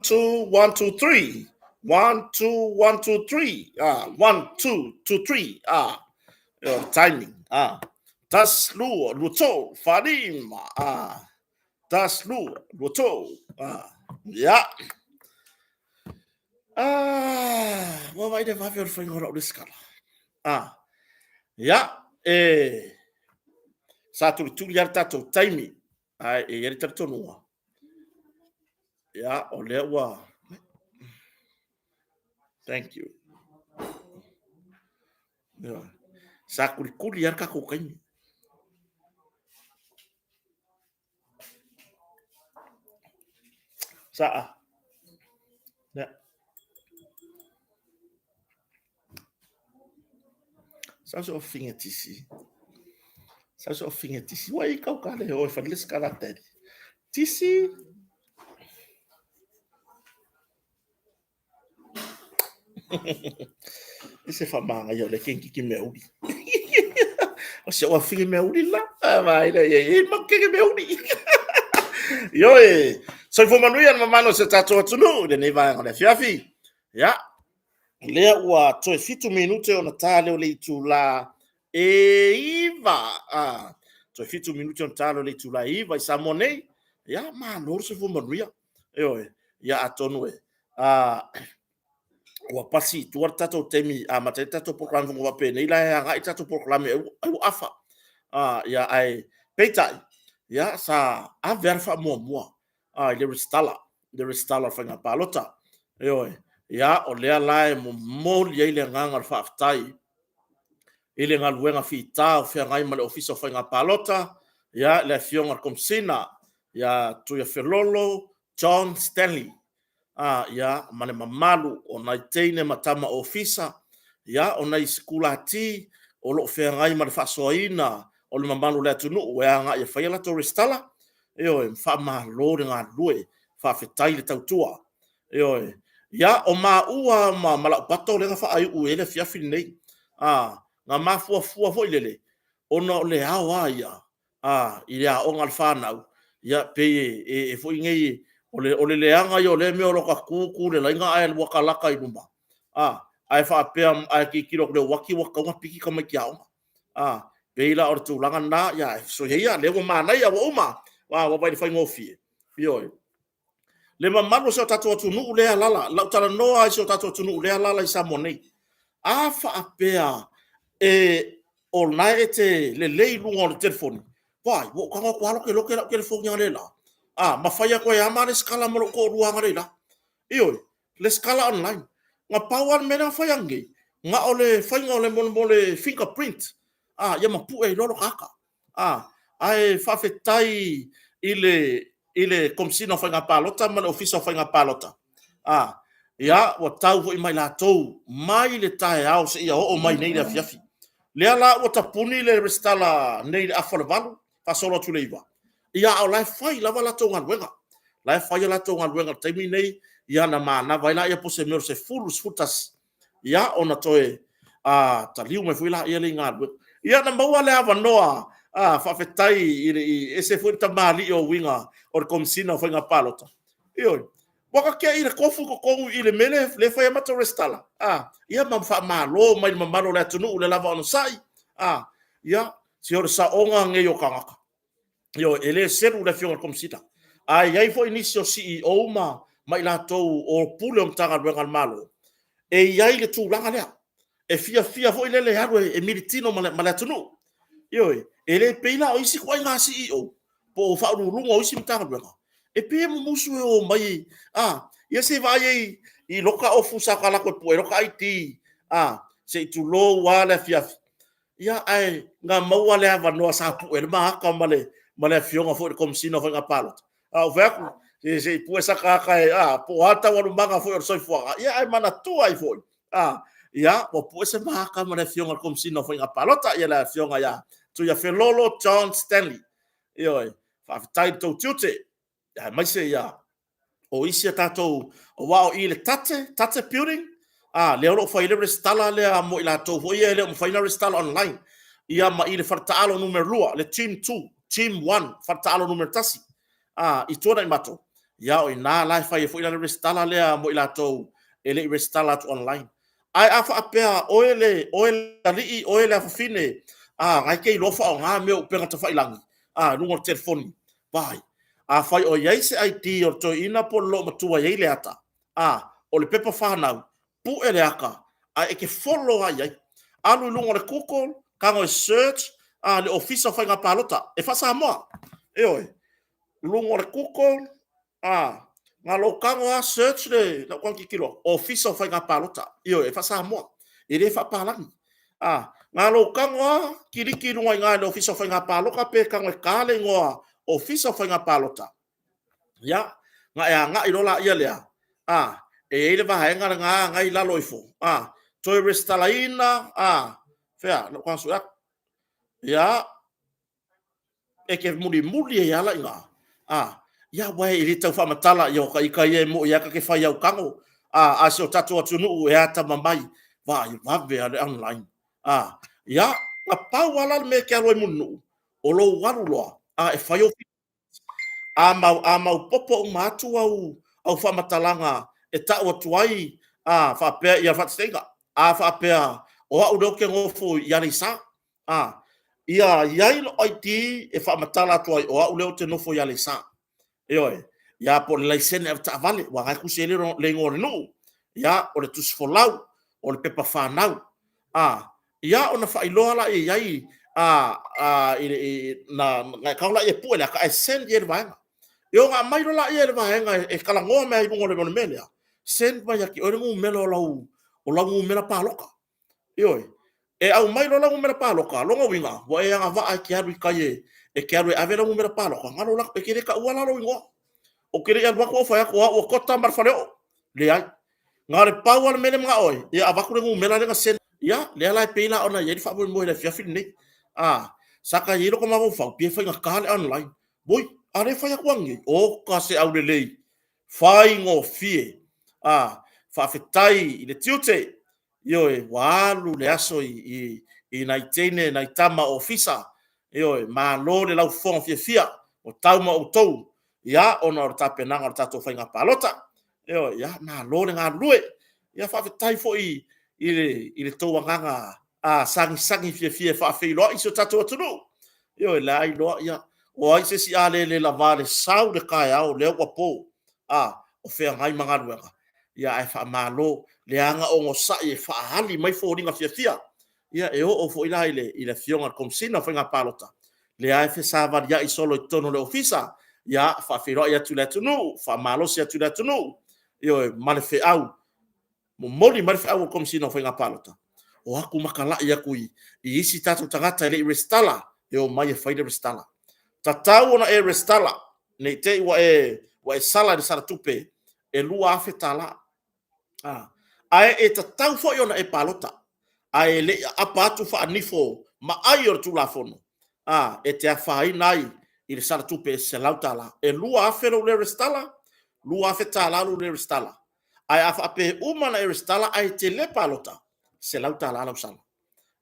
2, 1, 2, 3. 1, 2, 1, 2, 3. 1, 2, 2, 3. Timing. Tas, lua, lua, tolu, fa, lima. Tas, lua, lua, tolu. Ia. Ua vaai le vave o le faiga o lau resitala. Ia, e... Sa tulituli lava le tatou taimi, ae e i ai le talitonuga. Ia, o lea ua... Thank you. Ia. Sa tulikuli lava le tatou taimi. Saa. Ia. Sa so finge tisi. Sa so finge tisi. Wa i kau kale o fa le skala tele. Tisi. E se whamanga ia le kenki ki mea uri. O se oa whingi mea uri la. A vai le ia e makeke mea uri. Ioe, soifua manuia le mamalu o si o tatou atunuu i lenei vaega o le afiafi. Ia, lea ua toe 7 minute ona ta lea o le itula e 9. Toe 7 minute ona ta lea o le itula e 9 i Samoa nei. Ia, malo le soifua manuia. Ioe, ia atonu e ua pasi i tua le tatou taimi amata ai le tatou polokalame fono faapenei la e agai le tatou polokalame ai ua afa. Ia ae peitai, ia sa ave lava le faamuamua i le resitala, le resitala o le faiga palota. Ioe, ia o lea la e momoli ai le agaga o le faafetai i le galuega fita o feagai ma le Ofisa o Faiga Palota, ia le Afioga i le Komesina ia Tuiafelolo John Stanley, ia, ma le mamalu o nai teine ma tama ofisa, ia, o nai sikulati o lo o feagai ma le faasoaina o le mamalu o le atunuu e agai e fai a latou resitala. Ioe, faamalo le galulue, faafetai le tautua. Ioe, ia, o maua ma lau pato lea na faaiu i ai le afiafi lenei. Na mafuafua foi lele, ona o le ao lava ia i le aoga a le fanau, ia pei e foi nei, o le leaga ia o lea mea o lo ta tu tu le laina ae ua talaka i luma, ae faapea, ae tilotilo atu i le uati ua tatau ona piki tamaiti aoga. Pei la o le tulaga lena, ia, soia ia, lea ua manaia ua uma, ua vaai i le faigofie. Ioe. Le mamalu o si o tatou atunuu lea e alaala, lau talanoa i si o tatou atunuu lea e alaala i Samoa nei. A faapea e o lena e te lelei i luga o le telefoni, why, ua ou tago atu lava lokeloke lau telefoni analeila, ma fai atu ai lava ma resitala ma lou toalua analeila. Ioe, resitala online. Na pau lava le mea lea na fai ananei, na o le faiga o le mo le fingerprint, ia mapue ai loa lota ata. Ae faafetai i le Komesina o Faiga Palota ma le Ofisa o Faiga Palota, ia, ua tau foi mai latou mai le taeao seia oo mai nei i le afiafi. Lea la ua tapuni le resitala nei i le afa o le 8 faasolo atu i le 9, ia, a o la e fai lava latou galuega. La e fai a latou galuega i le taimi lenei, ia ona manava ai lea po o se mea o le 10 i le 11, ia ona toe taliu mai foi laia lea i galuega. Ia na maua le avanoa, faafetai i le ese foi le tamalii o uiga o le Komesina o Faiga Palota. Ioe, ua ta tea i le tofu i totonu i le mea lea e fai ai matou resitala. Ia ma faamalo mai le mamalu o le atunuu le lava onosai. Ia, se o le saoga lenei o tagata. Ioe, e le selu le Afioga i le Komesina. Ae i ai foi nisi o CEO ma i latou o Pule o Matagaluega a le Malo, e i ai le tulaga lea, e fiafia foi lele e alu e militino ma le atunuu. Ioe, e le pei la o isi ituaiga CEO po o faauluuluga o isi Matagaluega, e pei e mumusu e o mai, ia se i vaai ai i loka ofu sa ta alu atu e pue loka ID, se i tulou lava le afiafi. Ia, ae na maua le avanoa sa pue ai le ma ata ma le afioga foi i le Komesina o Faiga Palota. A ou fai atu, se i pue saka ata e, a, po o a taualumaga foi o le soifuaga, ia ae manatua ai foi, a, ia, ua pue se ma ata ma le afioga i le Komesina o Faiga Palota, ia le afioga ia Tuiafelolo John Stanley. Ioe, faafetai i le tou tiute, aemaise ia o isi a tatou, aua o i le Tate, Tate Building, lea o lo o fai ai le resitala lea mo i latou foi ia e le o mafai ona resitala online. Ia ma i le faletaalo numera 2, le Team 2, Team 1, faletaalo numera 1, i tua na i matou. Ia, o i ina la e fai ai foi la le resitala lea mo i latou e le i resitala atu online. Ae a faapea oe le oe le alii, oe le afafine, a na e te iloa faaaoga mea o upega tafailagi, a, luga o le telefoni, vaai, afai o i ai se ID o le toeaina po o le loomatua e i ai le ata, a, o le pepa fanau, pue le ata ae e te follow lava i ai. Alu i luga o le Google, tago e search a, le Ofisa o Faiga Palota, e faa-Samoa. Ioe. Luga o le Google, a, na lou tago lava search le lau tago tilotilo atu, Ofisa o Faiga Palota. Ioe, e faa-Samoa, e le faapalagi. A, na lou tago lava kiliki i luga i ina i le Ofisa o Faiga Palota pe tago e ta le igoa Ofisa o Faiga Palota, ia, ona e agai loa lea, a, e i ai le vaega lena na e i lalo ifo, a, toe resitalaina, a, fea? Lau tago sue atu. Ia, e te mulimuli ai lava la i ina, a, ia aua e le tau faamatala, ia o ita ia e moni lava ta te fai au tago, a o si o tatou atunuu e atamamai, vaai vave lava le online. A, ia, na pau lava la le mea e te alu ai Mulinuu, o lou alu loa a e fai ou A maopoopo uma atu au faamatalaga e tau atu ai a faapea, ia faataitaiga, a faapea o au lea ou te nofo i Aleisa, a, ia i ai lou ID e faamatala atu ai o au lea ou te nofo i Aleisa. Ioe. Ia po o le laisene avetaavale aua o lena e tusi ai le igoa o le nuu, ia, o le tusi folau, o le pepa fanau. A, ia ona faailoa lea i ai, ona e tago lea e pue le ata ae send i ai e le vaega. Ia ona aumai loa lea e le vaega e talanoa mai lava i luga o le mea lea, send mai ia te oe le numera o lau numera palota. Ioe. E aumai loa lau numera palota, lona uiga, ua e agavaa e te alu i tai e te alu e ave lau numera palota, galo la, e te le taua la lou igoa. Ou te le i alu atu ou fai atu o au o Kota ma le Faleoo. Leai. Na o le pau lava le mea lea e manao ai, ia avatu le numera lea na send. Ia, lea la e pei la ona i ai le faamoemoe i le afiafi lenei. A, sa ta i ai lota mafaufau, pei e faigata le online. Oi, a o lea e fai atu ananei, oka se aulelei, faigofie. A, faafetai i le tiute, ioe, ua alu le aso i nai teine, nai tama ofisa, ioe, malo le laufofoga fiafia, ua tau ma outou, ia, ona o le tapenaga o le tatou faiga palota. Ioe, ia, malo le galulue. Ia faafetai foi i le tou agaga sagisagi fiafia e faafeiloai si o tatou atunuu. Ioe, la e iloa, ia, o ai se isi a le lavā i le sau i le taeao o lea ua po, a o feagai ma galuega, ae faamalo le aga onosai e faaali mai foliga fiafia. Ia, e oo foi la i le Afioga i le Komesina o Faiga Palota, lea e fesavaliai solo i totonu o le ofisa, ia, faafeiloai atu i le atunuu, faamalosi atu i le atunuu, ioe, ma le feau, momoli mai le feau a le Komesina o Faiga Palota, o atu matalai atu i isi tatou tagata e le i resitala, e omai e fai le resitala. Tatau ona e resitala, ne i te i ua e sala i le sala tupe e $2,000. Ae e tatau foi ona e palota, ae le i aapa atu faanifo ma ai o le Tulafono, a, e te afaina ai i le sala tupe e $100. E 2,000 lou le resitala, $2,000 lou le resitala. Ae a faapea e uma ona e resitala ae te le palota, $100 lau sala.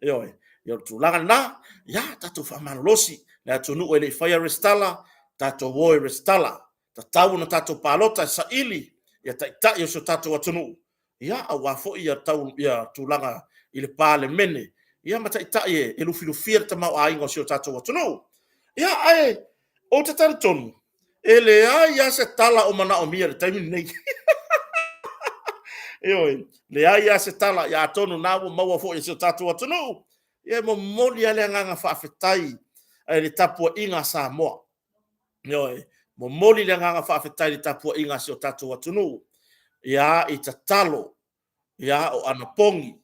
Ioe, ia o le tulaga lena, ia tatou faamalolosi le atunuu e le i faia resitala, tatou o e resitala. Tatau ona tatou palota e saili ia taitai o si o tatou atunuu, ia aua foi ia tau ia tulaga i le Palemene, ia ma taitai e lufilufia le tamaoaiga o si o tatou atunuu. Ia ae ou te talitonu e leai lava se tala o manaomia i le taimi lenei. Ioe, leai lava se tala, ia atonu na ua maua foi e si o tatou atunuu. Ia e momoli lava le agaga faafetai i le tapuaiga a Samoa. Ioe, momoli le agaga faafetai i le tapuaiga a si o tatou atunuu, ia, i tatalo, ia, o anapogi,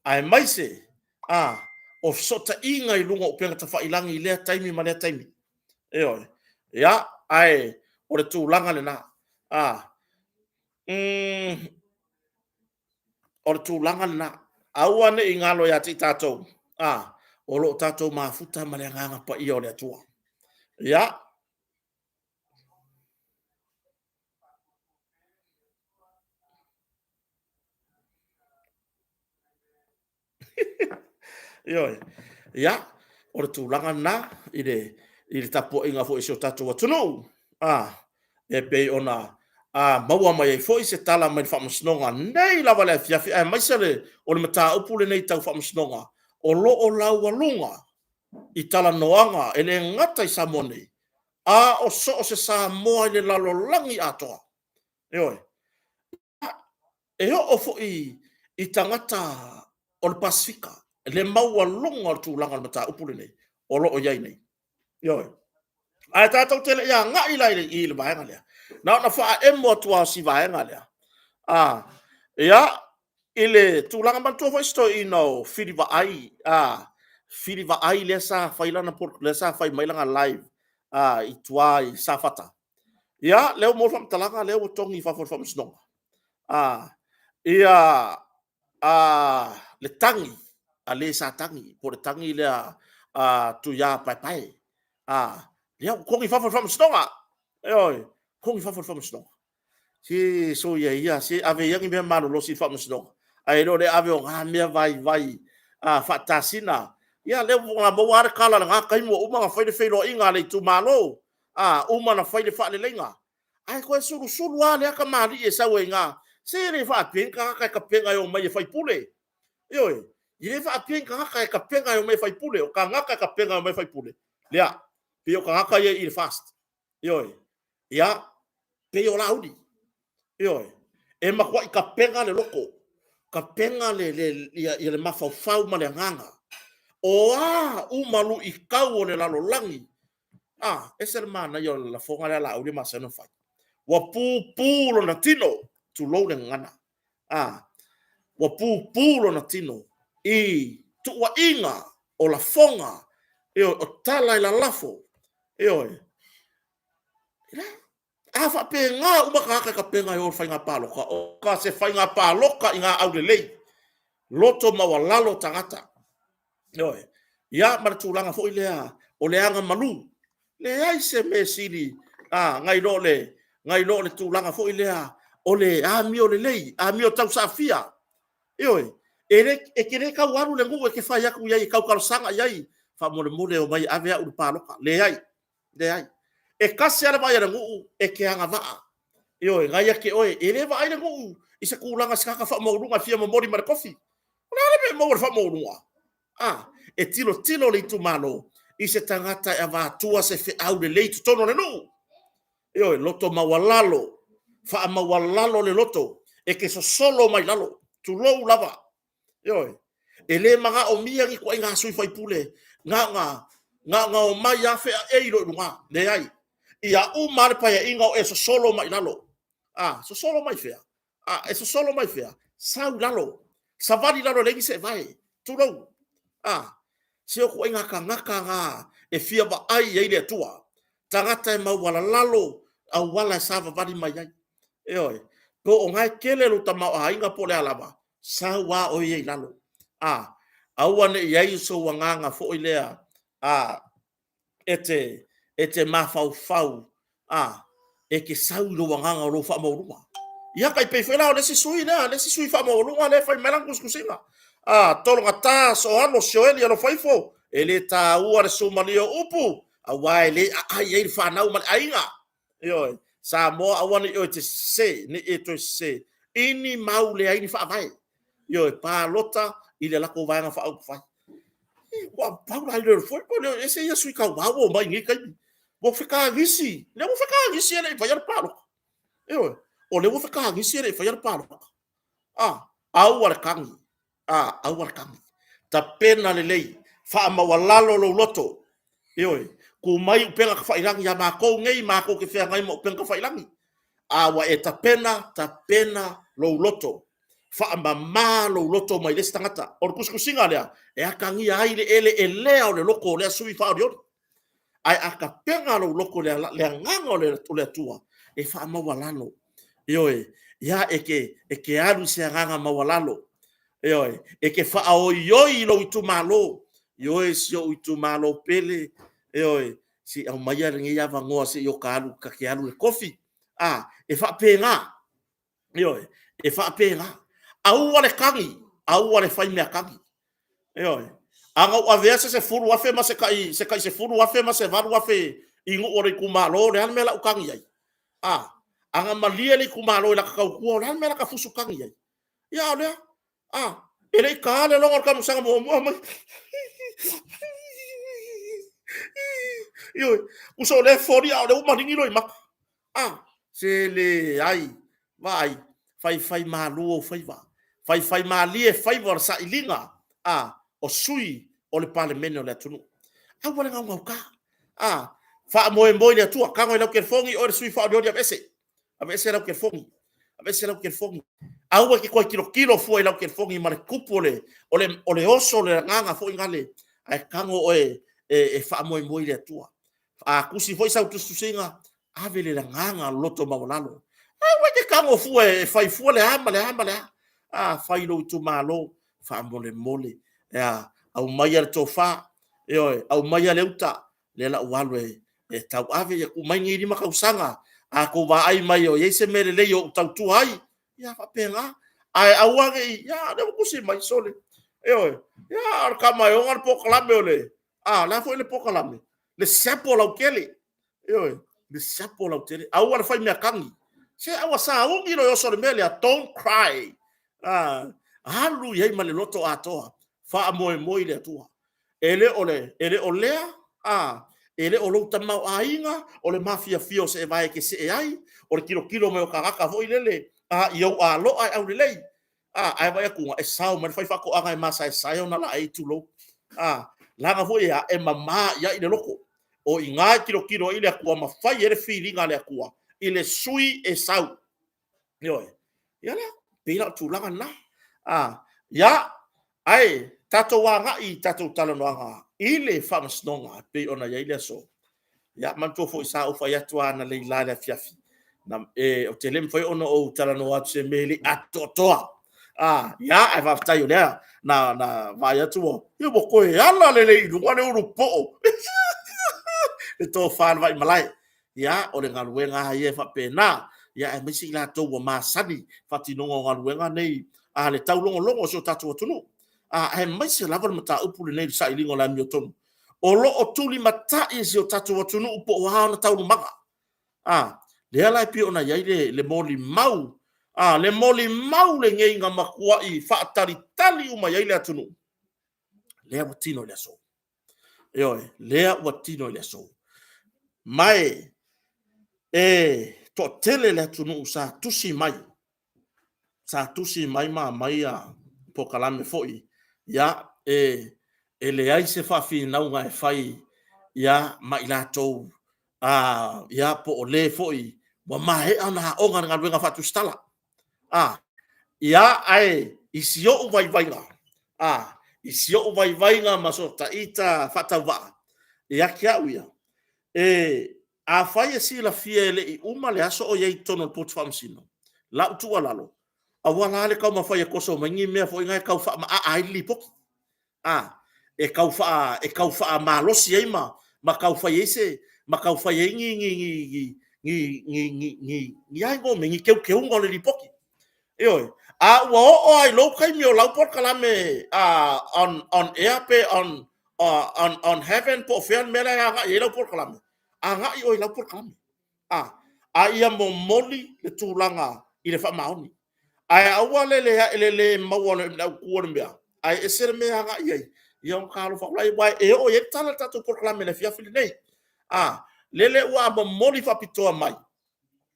aemaise, a, o fesootaiga i luga o upega tafailagi i lea taimi ma lea taimi. Ioe, ia, ae o le tulaga lena. A, o le tulaga lena. Aua ne i galo ia te i tatou, a, o lo o tatou mafuta ma le Agaga Paia o le Atua. Ia. Ioe. Ia, o le tulaga lena i le tapuaiga foi a si o tatou atunuu. A, e pei ona a maua mai ai foi se tala mai le Faamasinoga nei lava i le afiafi, aemaise le o le mataupu lenei tau Faamasinoga o lo o laualuga i talanoaga e le gata i Samoa nei, a o so o se Samoa i le lalolagi atoa. Ioe. E oo foi i tagata o le Pasefika le maualuga o le tulaga o le mataupu lenei o lo o i ai nei. Ioe. Ae tatou te le i agai la i le vaega lea, na ona faaemo atu lava o si vaega lea. A, ia, i le tulaga, manatua foi si toeaina o Fili Vaai, a, Fili Vaai lea sa fai lana, lea sa fai mai lana live i tua i Safata. Ia, lea ua maua le faamatalaga lea ua togi i fafo e le Faamasinoga. A, ia, a, le tagi a le sa tagi, po o le tagi lea a Tuia Paepae. A, ia ua togi i fafo e le Faamasinoga. Ioe, togi i fafo e le Faamasinoga. Se soia ia, se ave ia ni mea malolosi i le Faamasinoga, ae le o le ave o na mea vaivai faatasina. Ia lea ua maua lava le tala i lena taimi ua uma ona fai le feiloaiga a le itumalo, a uma ona fai le faaleleiga, ae toe sulusulu lava lea tamalii e sau ai i ina. Se e le faapea ni tagata e tapena e omai e faipule. Ioe, e le faapea ni tagata e tapena e omai e faipule. O tagata e tapena e omai e faipule, lea, pei o tagata ia i le FAST. Ioe, ia, pei o Laauli. Ioe, e matuai tapena le loto, tapena le mafaufau ma le agaga. O a uma luitau o le lalolagi, a, e ese le manaia o le lafoga lea a Laauli e masani ona fai. Ua pupu lona tino, tulou le gagana, a, ua pupu lona tino i tuuaiga o lafoga, ioe, o tala e lalafo, ioe. A faapena uma tagata e tapena e o i le faiga palota, o se faiga palota i ga aulelei, loto maualalo tagata. Ioe. Ia ma le tulaga foi lea o le agamalu. Leai se mea sili nai lo le, nai lo le tulaga foi lea o le amio lelei, amio tausaafia. Ioe. E le, e te le tau alu i le nuu e te fai atu i ai e tau talosaga i ai, faamolemole omai e ave au i le palota. Leai, leai. E tasi lava le vaai a le nuu, e te agavaa. Ioe, na ia te oe. E le vaai le nuu i se tulaga i se tagata faamaualuga e fia momoli ma le tofi. O le a le mea e maua i le faamaualuga? A, e tilotilo le itumalo i se tagata e avatua se feau lelei i totonu o le nuu. Ioe, loto maualalo, faamaualalo le loto, e te sosolo mai lalo, tulou lava. Ioe, e le manaomia ni ituaiga sui faipule na ona na ona omai lava feaei loa i luga. Leai, ia uma lava le Paeaiga o e sosolo mai i lalo. A, sosolo mai fea? A, e sosolo mai fea? Sau i lalo, savali i lalo e leai ni seevae, tulou. A, se o ituaiga tagata na e fia vaai i ai le Atua. Tagata e maualalalo auala e savavali mai ai. Ioe, po o na e tele lou tamaoaiga po o le a lava, sau lava oe ia i lalo. A, aua ne i i ai sou agaga foi lea, a, e te, e te mafaufau, a, e te sau i lou agaga o lou faamaualuga. Ia, tai pei foi la o le isi sui lea, le isi sui faamaualuga lea e fai mai lana tusitusiga. A, tologata, Soano, Sioeli, alofa ifo, e le taua le sumalia o upu, aua e le aai ai le fanau ma le aiga. Ioe, Samoa aua ne i oe te sese, ne i e toe sese, i ni mau leai ni faavae. Ioe, palota i le latou vaega faaupufai. Ua pau la i le foi, po le ese ia sui tauva ua omai i nei taimi. Ua fetagisi, lea ua fetagisi e le i faia le palota. Ioe, o lea ua fetagisi e le i faia le palota. Ah, aua le tagi, a, aua le tagi. Tapena lelei, faamaualalo lou loto. Ioe, tu mai upega tafailagi ia matou nei, matou te feagai ma upega tafailagi. A ua e tapena, tapena lou loto. Faamama lou loto mai le isi tagata. O le tusitusiga lea, e atagia ai le eleelea o le loto o lea sui faaolioli. Ae a tapena lou loto i le agaga o le Atua, e faamaualalo. Ioe, ia e te, e te alu i se agaga maualalo. Ioe, e te faaoioi i lou itumalo. Ioe, si ou itumalo pele, ioe, se i aumaia lenei avanoa se i o ta alu, ta te alu i le kofi. A, e faapena. Ioe, e faapena. Aua le tagi, aua le fai mea tagi. Ioe. A na ou avea se 10,000 ma se tai, se tai 10,000 ma se 8,000 i nuu o le itumalo, o le a le mea o le a ou tagi ai? A, a na malie le itumalo i lata tautua, o le a le mea la ta fusu tagi ai? Ia, a o lea, a, e le i taina le logo o le taamilosaga muamua mai. Ioe, uso o lea e foli a o lea ua maligi loimata. A, se leai, vaai, faifaimalu ou faiva, faifaimalie faiva o le sailiga a o sui o le Palemene o le atunuu. Aua le naunauta, a, faamoemoe i le Atua. Tago i lau telefoni oe le sui faaolioli, aveese, aveese lau telefoni, aveese lau telefoni. Aua e te toe tilotilo fua i lau telefoni ma le tupu o le oso o le agaga foi lale, ae tago oe e faamoemoe i le Atua. A tusi foi sau tusitusiga, ave i le agaga loto maualalo. Aua e te tago fua e fai fua le a ma le a ma le a. A, fai i lou itumalo faamolemole, e a? Aumaia le tofa, ioe, aumaia le uta, lea o le a ou alu e tauave, ia tuu mai lenei 5 tausaga, a outou vaai mai o i ai se mea lelei o ou tautua ai, ia faapena. Ae aua ne i, ia o lea ua tusi mai, sole, ioe, ia o le tama e ona le polokalame o le, a, o le a foi le polokalame? Le siapo lautele, ioe, le siapo lautele. Aua le fai meatagi, se a ua sauni le oso i le mea lea, don't cry. Alu i ai ma le loto atoa, faamoemoe i le Atua. E le o lea, a, e le o lou tamaoaiga, o le mafiafia o se vae e te see ai, o le tilotilo mai o tagata foi lele i ou aloa e aulelei, ae vaai atu e sao mai le faifaatoaga e masaesae ona laei, tulou, leaga foi e a? E mama i ai le loto. O i ina e tilotilo ai le Atua ma fai ai le filiga a le Atua i le sui e sau. Ioe. Ia lea, pei la o le tulaga lena. Ia, ae tatou agai i tatou talanoaga i le faamasinoga e pei ona i ai le aso. Ia, manatua foi sa ou fai atu lava analeila i le afiafi, ou te le mafai ona ou talanoa atu i se mea e le i atoatoa. Ia, ae faafetai o lea na vaai atu ua, ia ua toe ala lelei i luga le ulupoo, le tofa a le Vaimalae. Ia, o le galuega lava ia e faapena, aemaise i latou ua masani i le faatinoga o galuega nei a le taulogologo o si o tatou atunuu, aemaise lava le mataupu lenei i le sailiga o le amiotonu. O lo o tulimatai e si o tatou atunuu po o a ana taualumaga. Lea la e pei ona i ai le molimau, le molimau lenei na matuai faatalitali uma i ai le atunuu, lea ua tino i le aso. Ioe, lea ua tino i le aso. Ma e toatele le atunuu sa tusi mai, sa tusi mai ma aumai polokalame foi, ia, e leai se faafinauga e fai ma i latou po o le foi ua maea ona aoga i le galuega faatusitala. Ia, ae i si ou vaivaiga, i si ou vaivaiga ma sou ita faatauvaa, ia te au ia, afai e silafia e le i uma le aso o i ai i totonu o le Kooti Faamasino, lau tuualalo, aua la le taumafai e toso mai ni mea foi na e tau faamaaa ai le lipoti, e tau faamalosi ai ma tau fai ai se, ma tau fai ai ni teuteuga o le lipoti. Ioe. A ua oo lava i lou taimi o lau polokalame on air pe on heaven po o fea le mea la e agai i ai lau polokalame, agai oe i lau polokalame, a ia momoli le tulaga i le faamaoni. Ae aua le le maua o le autu o le mea, ae ese le mea e agai i ai, ia ona talofa atu lea, aua e oo i ai le tala i le tatou polokalame i le afiafi lenei. Lele ua momoli faapitoa mai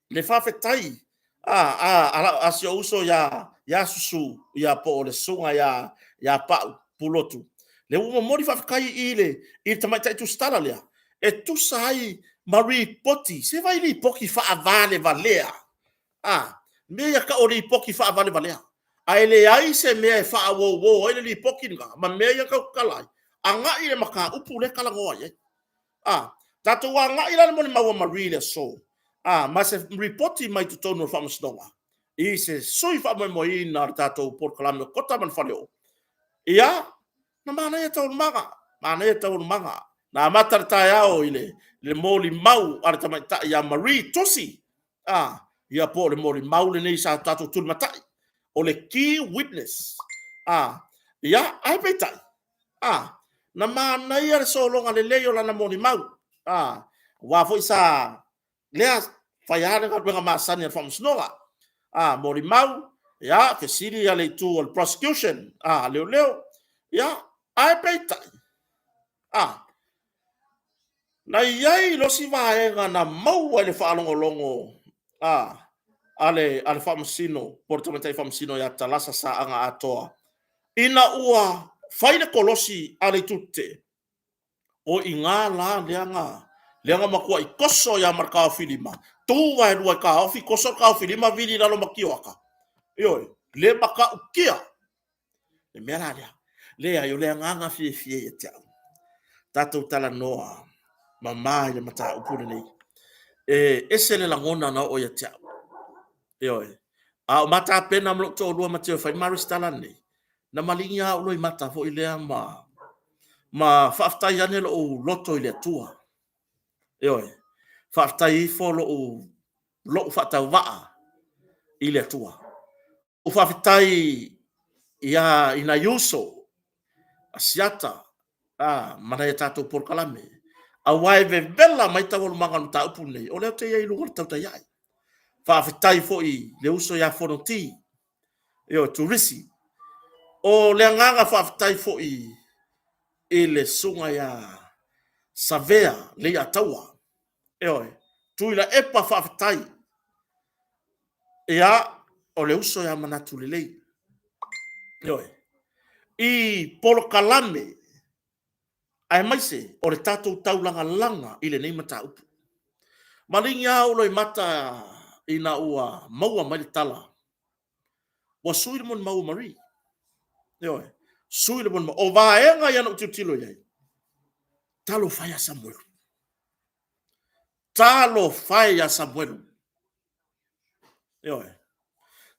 le faafetai a si ou uso ia Susu, po o le Susuga ia Pau Pulotu, lea ua momoli faafetai i le Tamaitai Tusitala lea, e tusa ai ma lipoti, se vaai i lipoti faavalevalea, a? Mea ia e tau o lipoti faavalevalea, ae leai se mea e faauouo ai le lipoti lena ma mea ia na tautala ai, agai i le mataupu lea e talanoa i ai. Tatou agai la i le molimau a Marie i le aso, ma se lipoti mai totonu o le Faamasinoga i se sui faamoemoeina o le tatou polokalame o Kota ma le Faleoo. Ia, na manaia taualumaga, manaia taualumaga. Na amata le taeao i le molimau a le tamaitai ia Marie Tusi, ia po o le molimau lenei sa tatou tulimatai, o le key witness. Ia, ae peitai, na manaia le sologa lelei o lana molimau, aua foi sa lea Fai lava le galuega masani a le faamasinoga. A, molimau, ia, fesili a le itu o le prosecution, a, leoleo, ia, ae peitai, a, na i ai loa si vaega na maua i le faalogologo a, a le, a le faamasino, po o le tamaitai faamasino ia Talasa Saaga Atoa, ina ua fai le kolosi a le itu tetee, O i ina la lea na, lea na matuai toso ai lava ma le taofilima, tu vaelua e taofi, toso le taofilima vili i lalo ma tioata. Ioe, le matautia le mea la lea. Leai, o le agaga fiafia ia te au, tatou talanoa mama i le mataupu lenei. E ese le lagona na oo ia te au. Ioe. A o ma tapena ma lou toalua ma Teo e fai le ma resitala lenei, na maligi lava ou loimata foi lea ma ma faafetai ane lou loto i le Atua. Ioe, faafetai ifo lou lou faatauvaa i le Atua. Ou faafetai ia i nai uso a Asiata a, ma nai a tatou polokalame, aua e vevela mai taualumaga o le mataupu lenei, o lea ou te i ai i luga o le tautai ae. Faafetai foi i le uso ia Fonoti, ioe, Turisi. O le agaga faafetai foi i le susuga ia Savea Leiataua, ioe, Tuilaepa faafetai. Ia, o le uso ia manatu lelei, ioe, i polokalame aemaise o le tatou taulagalaga i lenei mataupu. Maligi lava ou loimata ina ua maua mai le tala ua sui le molimau a Marie. Ioe, sui le molimau. O vaega ia na ou tilotilo i ai, talofa e ia Samuelu, talofa e ia Samuelu. Ioe.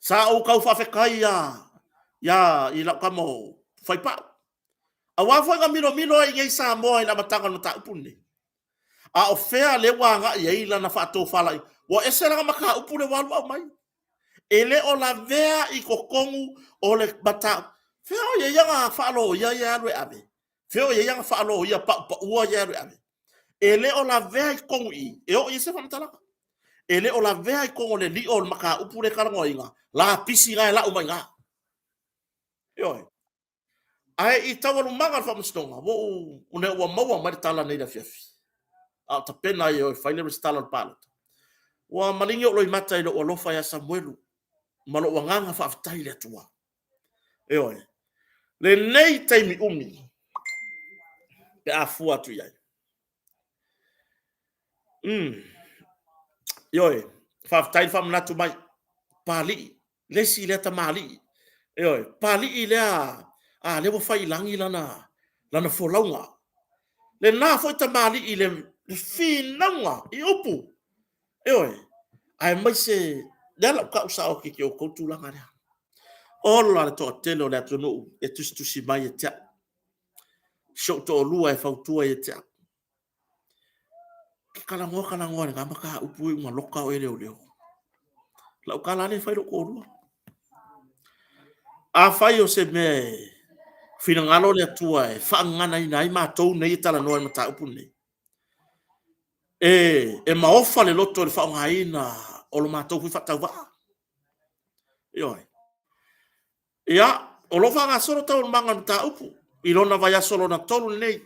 Sa ou tau faafetai lava i lau tama o Faipau, aua foi na milomilo ai i inei i Samoa i le amataga o le mataupu lenei. A o fea lea ua agai i ai lana faatofalaiga? Ua ese lana mataupu lea ua alu aumai. E le o lavea i totonu o le mataupu. Fea o i ai ana faaloia ia e alu e ave? Fea o i ai ana faaloia paupaua ia e alu e ave? E le o lavea i totonu i i e oo i ai se faamatalaga. E le o lavea i totonu o le lio o le mataupu lea e talanoaina, lapisi na e lau mai i ina. Ioe. Ae i taualumaga o le faamasinoga, ua ou, ina ua maua mai le tala nei i le afiafi, a o tapena ai e o e fai le resitala o le palota, ua maligi ou loimata i lou alofa ia Samuelu ma lou agaga faafetai i le Atua. Ioe. Lenei taimi umi pe a fua atu i ai. Ioe, faafetai le faamanatu mai. Papalii, le isi lea tamalii. Ioe, Papalii lea, a lea ua fai i lagi lana, lana folauga. Lena foi tamalii i le finauga i upu, ioe, aemaise lea o le a ou tau sao atu ia te outou le tulaga lea. Ola le toatele o le atunuu e tusitusi mai ia te au, si ou toalua e fautua ia te au. E te talanoa talanoa i lena mataupu e iu ina loka oe e leoleo. O lau tala lava lea e fai i lou toalua. Afai o se mea e finagalo le Atua e faagaganaina ai matou nei e talanoa i le mataupu lenei, e maofa le loto i le faaaogaina o lo matou foi faatauvaa. Ioe. Ia, o lo o faagasolo taualumaga o le mataupu i lona vaiaso lona 3 lenei.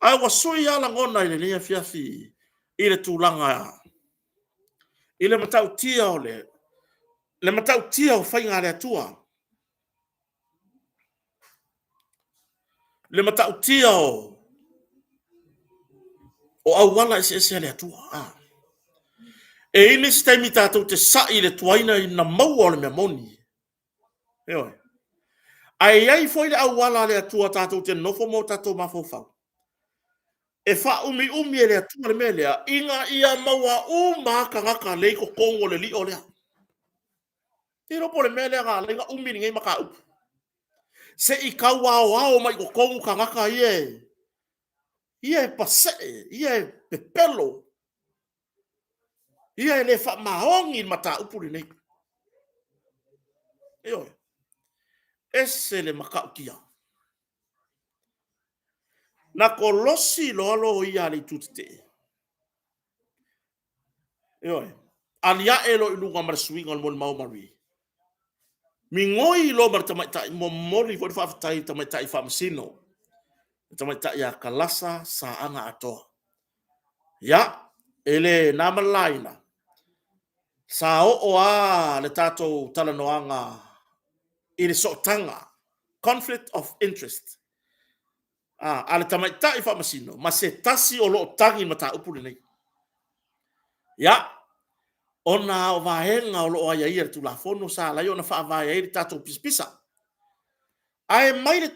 Ae ua sui lava lagona i lenei afiafi i le tulaga i le matautia o le, le matautia o faiga a le Atua. Le matautia o auala eseese a le Atua. A. E i ai nisi taimi tatou te sai i le tuaina ina maua o le mea moni. Ioe. Ae i ai foi le auala a le Atua tatou te nonofo ma o tatou mafaufau e faaumiumi e le Atua le mea lea, ina ia maua uma lava tagata lea i totonu o le lio lea. Te iloa po o le mea lea na ala ai ona umi lenei mataupu. Se i tau aoao mai i totonu tagata ia e, ia e pasee, ia e pepelo, ia e le faamaoni i le mataupu lenei. Ioe. Ese le matautia. Na kolosi loa loia a le itu tetee. Ioe. Aliae loa i luga ma le suiga o le molimau a Marie. Migoi loa ma le tamaitai, momoli foi le faafetai i le tamaitai faamasino, le tamaitai ia Kalasa Saaga Atoa. Ia, e le na ma le laina, sa oo lava le tatou talanoaga i le sootaga, conflict of interest, a le tamaitai faamasino ma se tasi o lo o tagi i le mataupu lenei. Ia, ona o vaega o lo o aiaia i le Tulafono sa ala ai ona faavae ai le tatou pisapisa. Ae mai le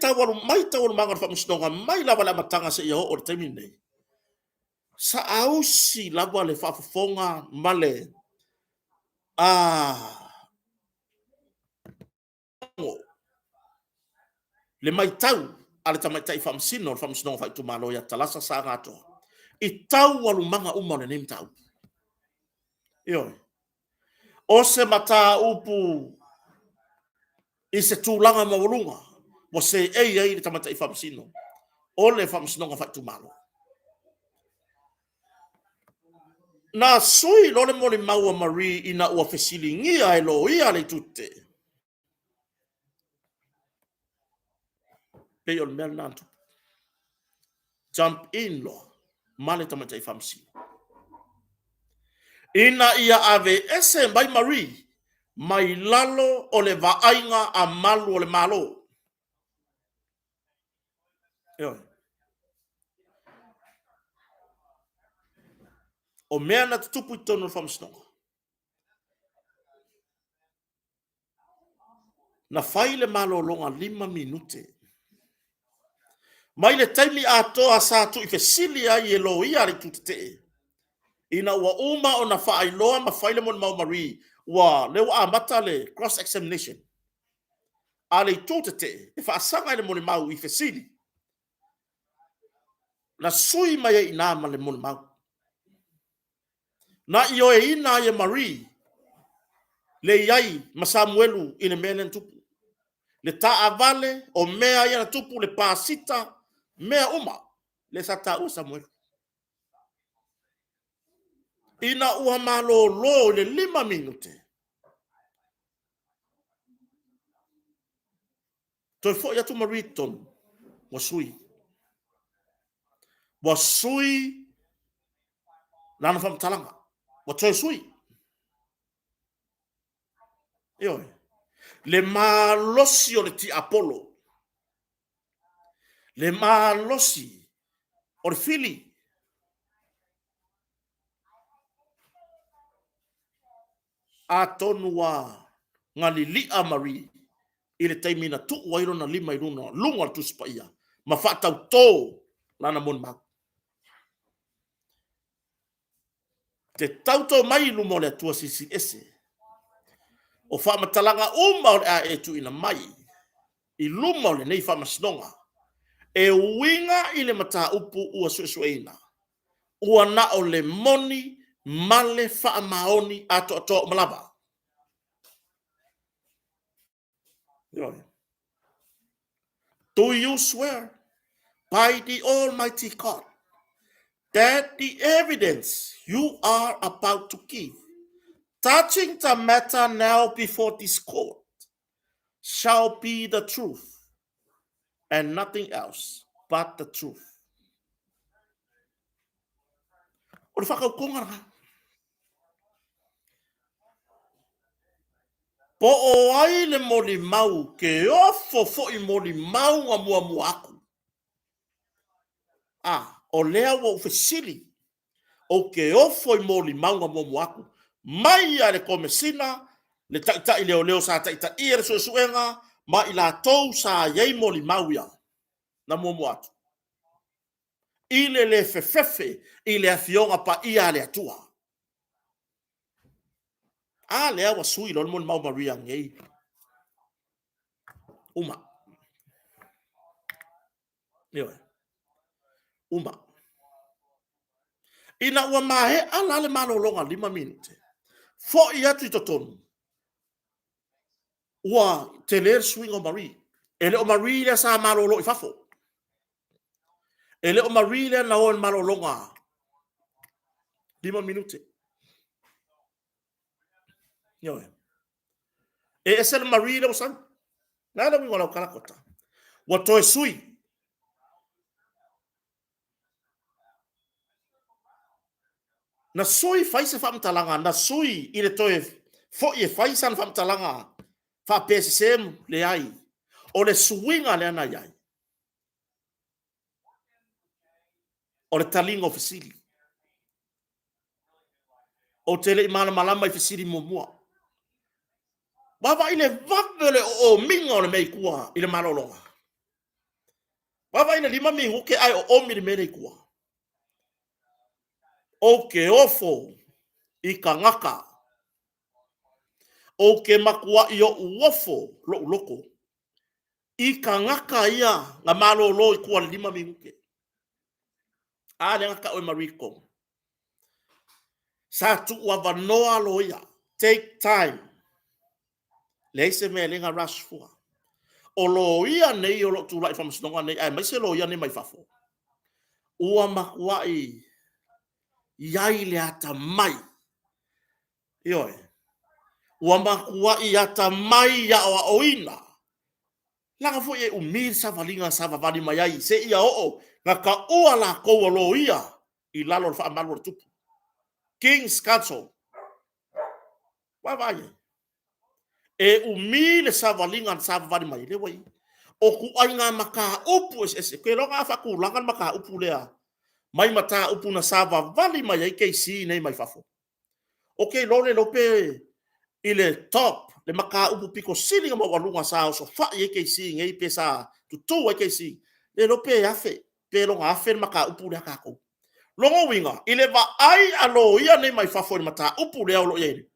mai taualumaga o le faamasinoga mai lava i le amataga seia oo i le taimi lenei, saausi lava le faafofoga ma le le matau a le tamaitai faamasino o le Faamasinoga Faaitumalo ia Talasa Saaga Atoa i taualumaga uma o lenei mataupu. Ioe. O se mataupu i se tulaga maualuga ua seei ai le tamaitai faamasino o le Faamasinoga Faaitumalo. Na sui loa le molimau a Marie ina ua fesiligia e loia a le itu tetee, pei o le mea lena na tupu. Jump in loa ma le tamaitai faamasino. Ina ia aveese mai Marie mai lalo o le vaaiga a malu o le Malo. Ioe. O mea na tutupu i totonu o le faamasinoga, na fai le malologa 5 minute. Mai le taimi atoa sa tuufaafesili ai e loia a le itu tetee, ina ua uma ona faailoa ma fai le molimau a Marie, ua lea ua amata le cross examination a le itu tetee e faasaga i le molimau i fesili, na sui mai ai i ina ma le molimau. Na ioeina ai e Marie le i ai ma Samuelu i le mea lea na tupu. Le taavale, o mea ia na tupu, le pasita, mea uma lea sa taua e Samuelu. Ina ua malolo i le 5 minute, toe foi atu Marie i totonu, ua sui. Ua sui lana faamatalaga, ua toe sui. Ioe. Le malosi o le tiapolo, le malosi o le fili. Atonu ua na lili'a Marie i le taimi na tuu ai lona lima i luga o le Tusi Paia ma faatauto lana molimau. Te tauto mai i luma o le Atua Silisili Ese. O faamatalaga uma o le a e tuuina mai i luma o lenei faamasinoga e uiga i le mataupu ua suesueina, ua na o le moni ma le faamaoni atoatoa uma lava. Do you swear by the Almighty God that the evidence you are about to give touching the matter now before this court shall be the truth and nothing else but the truth? O le whakaukonga rā. Po o ai le molimau ke ofo foi molimauga muamua aku? A, o lea ua ou fesili, ou te ofo i molimauga muamua aku, mai lava i le Komesina, le Taitai Leoleo sa taitaia le suesuega, ma i latou sa i ai molimau ia na muamua atu, i le le fefefe i le Afioga Paia a le Atua. A lea ua sui loa le molimau Maria nei. Uma. Ioe. Uma. Ina ua maea la le malologa 5 minute, foi atu i totonu, ua tele le suiga o Marie. E le o Marie lea sa malolo i fafo. E le o Marie lea na o i le malologa 5 minute. Ioe. E ese le Marie lea ua sau. Le a le uiga o lau tala kota? Ua toe sui. Na sui fai se faamatalaga, na sui i le toe foi e fai sana faamatalaga faapea e sese, leai. O le suiga lea na i ai, o le taliga o fesili. Ou te le i malamalama i fesili muamua. Vaavaai i le vave o le oomiga o le mea i tua i le malologa. Vaavaai i le 5 minute ae oomi le mea lea i tua. Ou te ofo i tagata. Ou te matuai ou ofo lou loto i tagata ia na malolo i tua i le 5 minute. A lea na tau e Marie Kondo. Sa tuuavanoa loia, take time. Leai se mea e le na rush fua. O loia nei o lo o tulai i faamasinoga nei, aemaise loia nei mai fafo, ua matuai i ai le atamai. Ioe. Ua matuai atamai i aoaoina. Leaga foi e umi le savaliga na savavali mai ai seia oo na taua latou o loia i lalo o le faamalu a le tupu. King's Counsel. Vaavaai i ai. E umi le savaliga na savavali mai, lea ua i i. O ituaiga mataupu eseese, ou te iloa na faatulaga le mataupu lea mai mataupu na savavali mai ai KC nei mai fafo. Ou te iloa le iloa pe i le top le mataupu pito sili ona maualuga sa osofai ai KC nei pe sa tutu ai KC, le iloa pe $1,000 pe lona $1,000 le mataupu lea a tatou. Lona uiga, i le vaai a loia nei mai fafo i le mataupu lea o lo o i ai nei,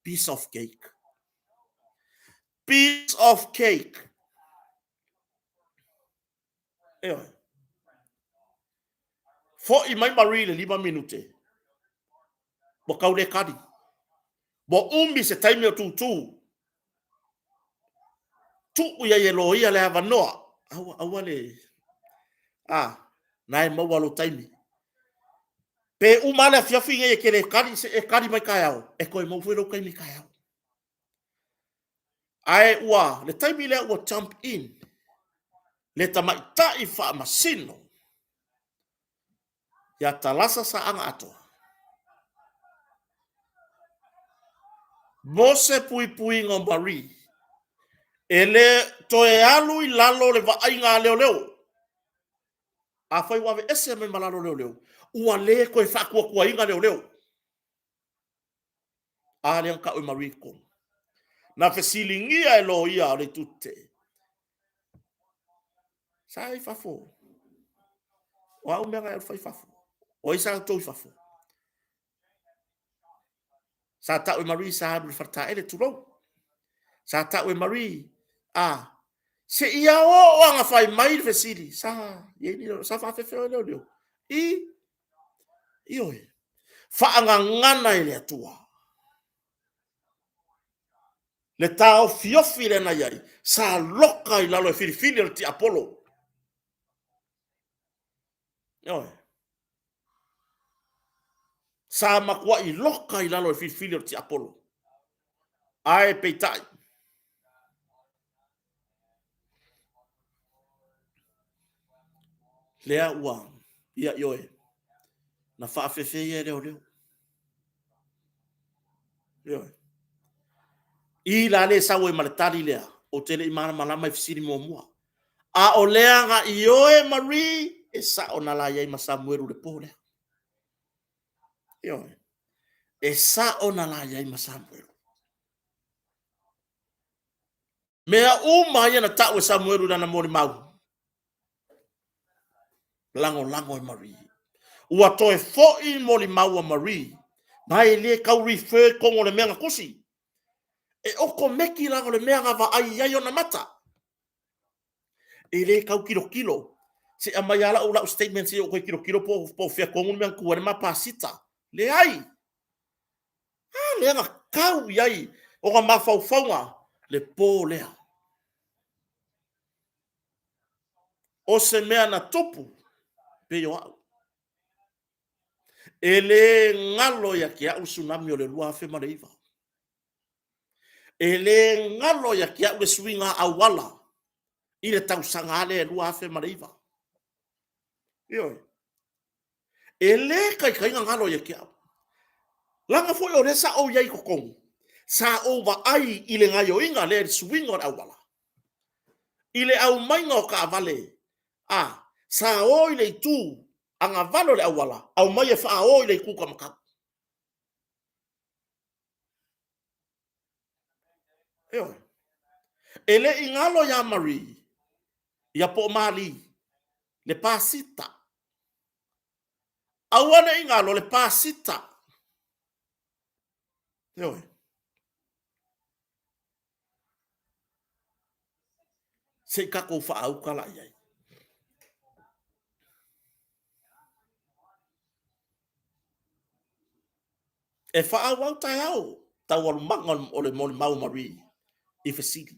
piece of cake. Piece of cake. Ioe. Foi mai Marie i le 5 minute. Ua tau le kali. Ua umi se taimi o tūtū. Tuu i ai e loia le avanoa. Aua, aua le... A, na e maua lou taimi. Pe uma le afiafi nei e te le kali, se e kali mai taeao, e toe maua foi lou taimi taeao. Ae ua, le taimi lea ua jump in le tamaitai faamasino ia Talasa Saaga Atoa. Mo se puipuiga o Marie, e le toe alu i lalo le vaaiga a leoleo. Afai ua aveese mai ma lalo o leoleo, ua le toe faatuatuaina leoleo. A lea na tau e Marie Kondo. Na fesiligia e loia o le itu tetee. Sa i fafo. O a au mea na e fai i fafo? O ai sa outou i fafo? Sa tau e Marie sa alu i le faletaele, tulou. Sa tau e Marie, a, se ia oo aga fai mai le fesili, sa, sa faafefea oe leoleo? I, ioe, faagagana e le Atua. Le taofiofi lea na i ai, sa loka i lalo e filifili o le tiapolo. Ioe. Sa matuai loka i lalo e filifili o le tiapolo. Ae peitai, lea ua ia ioe, na faafefea ia e leoleo. Ioe. I la le sau ai ma le tali lea, ou te le i malamalama i fesili muamua. A o lea na ioe Marie, e sao na la i ai ma Samuelu i le po lea. Ioe. E sao na la i ai ma Samuelu. Mea uma ia na tau e Samuelu i lana molimau, lagolago e Marie. Ua toe foi molimau a Marie, ma e le tau refer i totonu o le mea na tusi. E okomeki la o le mea na vaai i ai ona mata. E le tau tilotilo. Se i aumai lava lau, lau statement se i ou toe tilotilo po, po o fea tonu le mea na tu ai le ma pasita. Leai. A lea na tau i ai ona mafaufauga le po lea. O se mea na tupu pei o au. E le galo ia te au le tsunami o le 2009. E le galo ia te au le suiga auala i le tausaga lea 2009. Ioe. E le taitai ona galo ia te au. Leaga foi o lea sa ou i ai i totonu, sa ou vaai i le gaoioiga lea i le suiga o le auala, i le aumaiga o taavale, a, sa o i le itu agavale o le auala, aumai e faao i le itu taumatau. Ioe. E le i galo ia Marie, ia po o Mali, le pasita. Aua ne i galo le pasita. Ioe. Se i tatou faaauta la i ai. E faaauau taeao taualumaga o le molimau a Marie i fesili.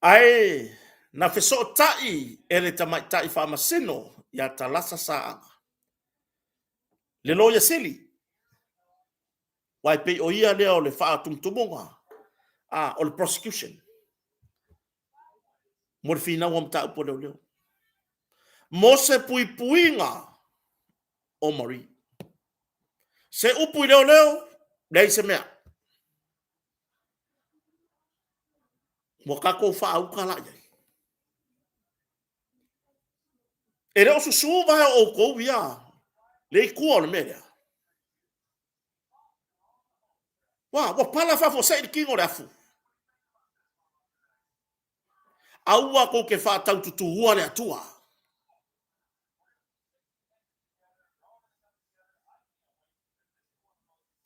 Ae na fesootai e le tamaitai faamasino ia Talasa Saaga, le Loia Sili, aua e pei o ia lea o le faatumutumuga, a, o le prosecution mo le finauga o mataupu a leoleo, mo se puipuiga o Marie. Se upu i leoleo, leai se mea. Ua tatou faauta la i ai. E le o susu vae o outou ia lea i tua o le mea lea. Ua, ua pala faafuasei le tino o le afu. Aua tou te faataututuua le Atua.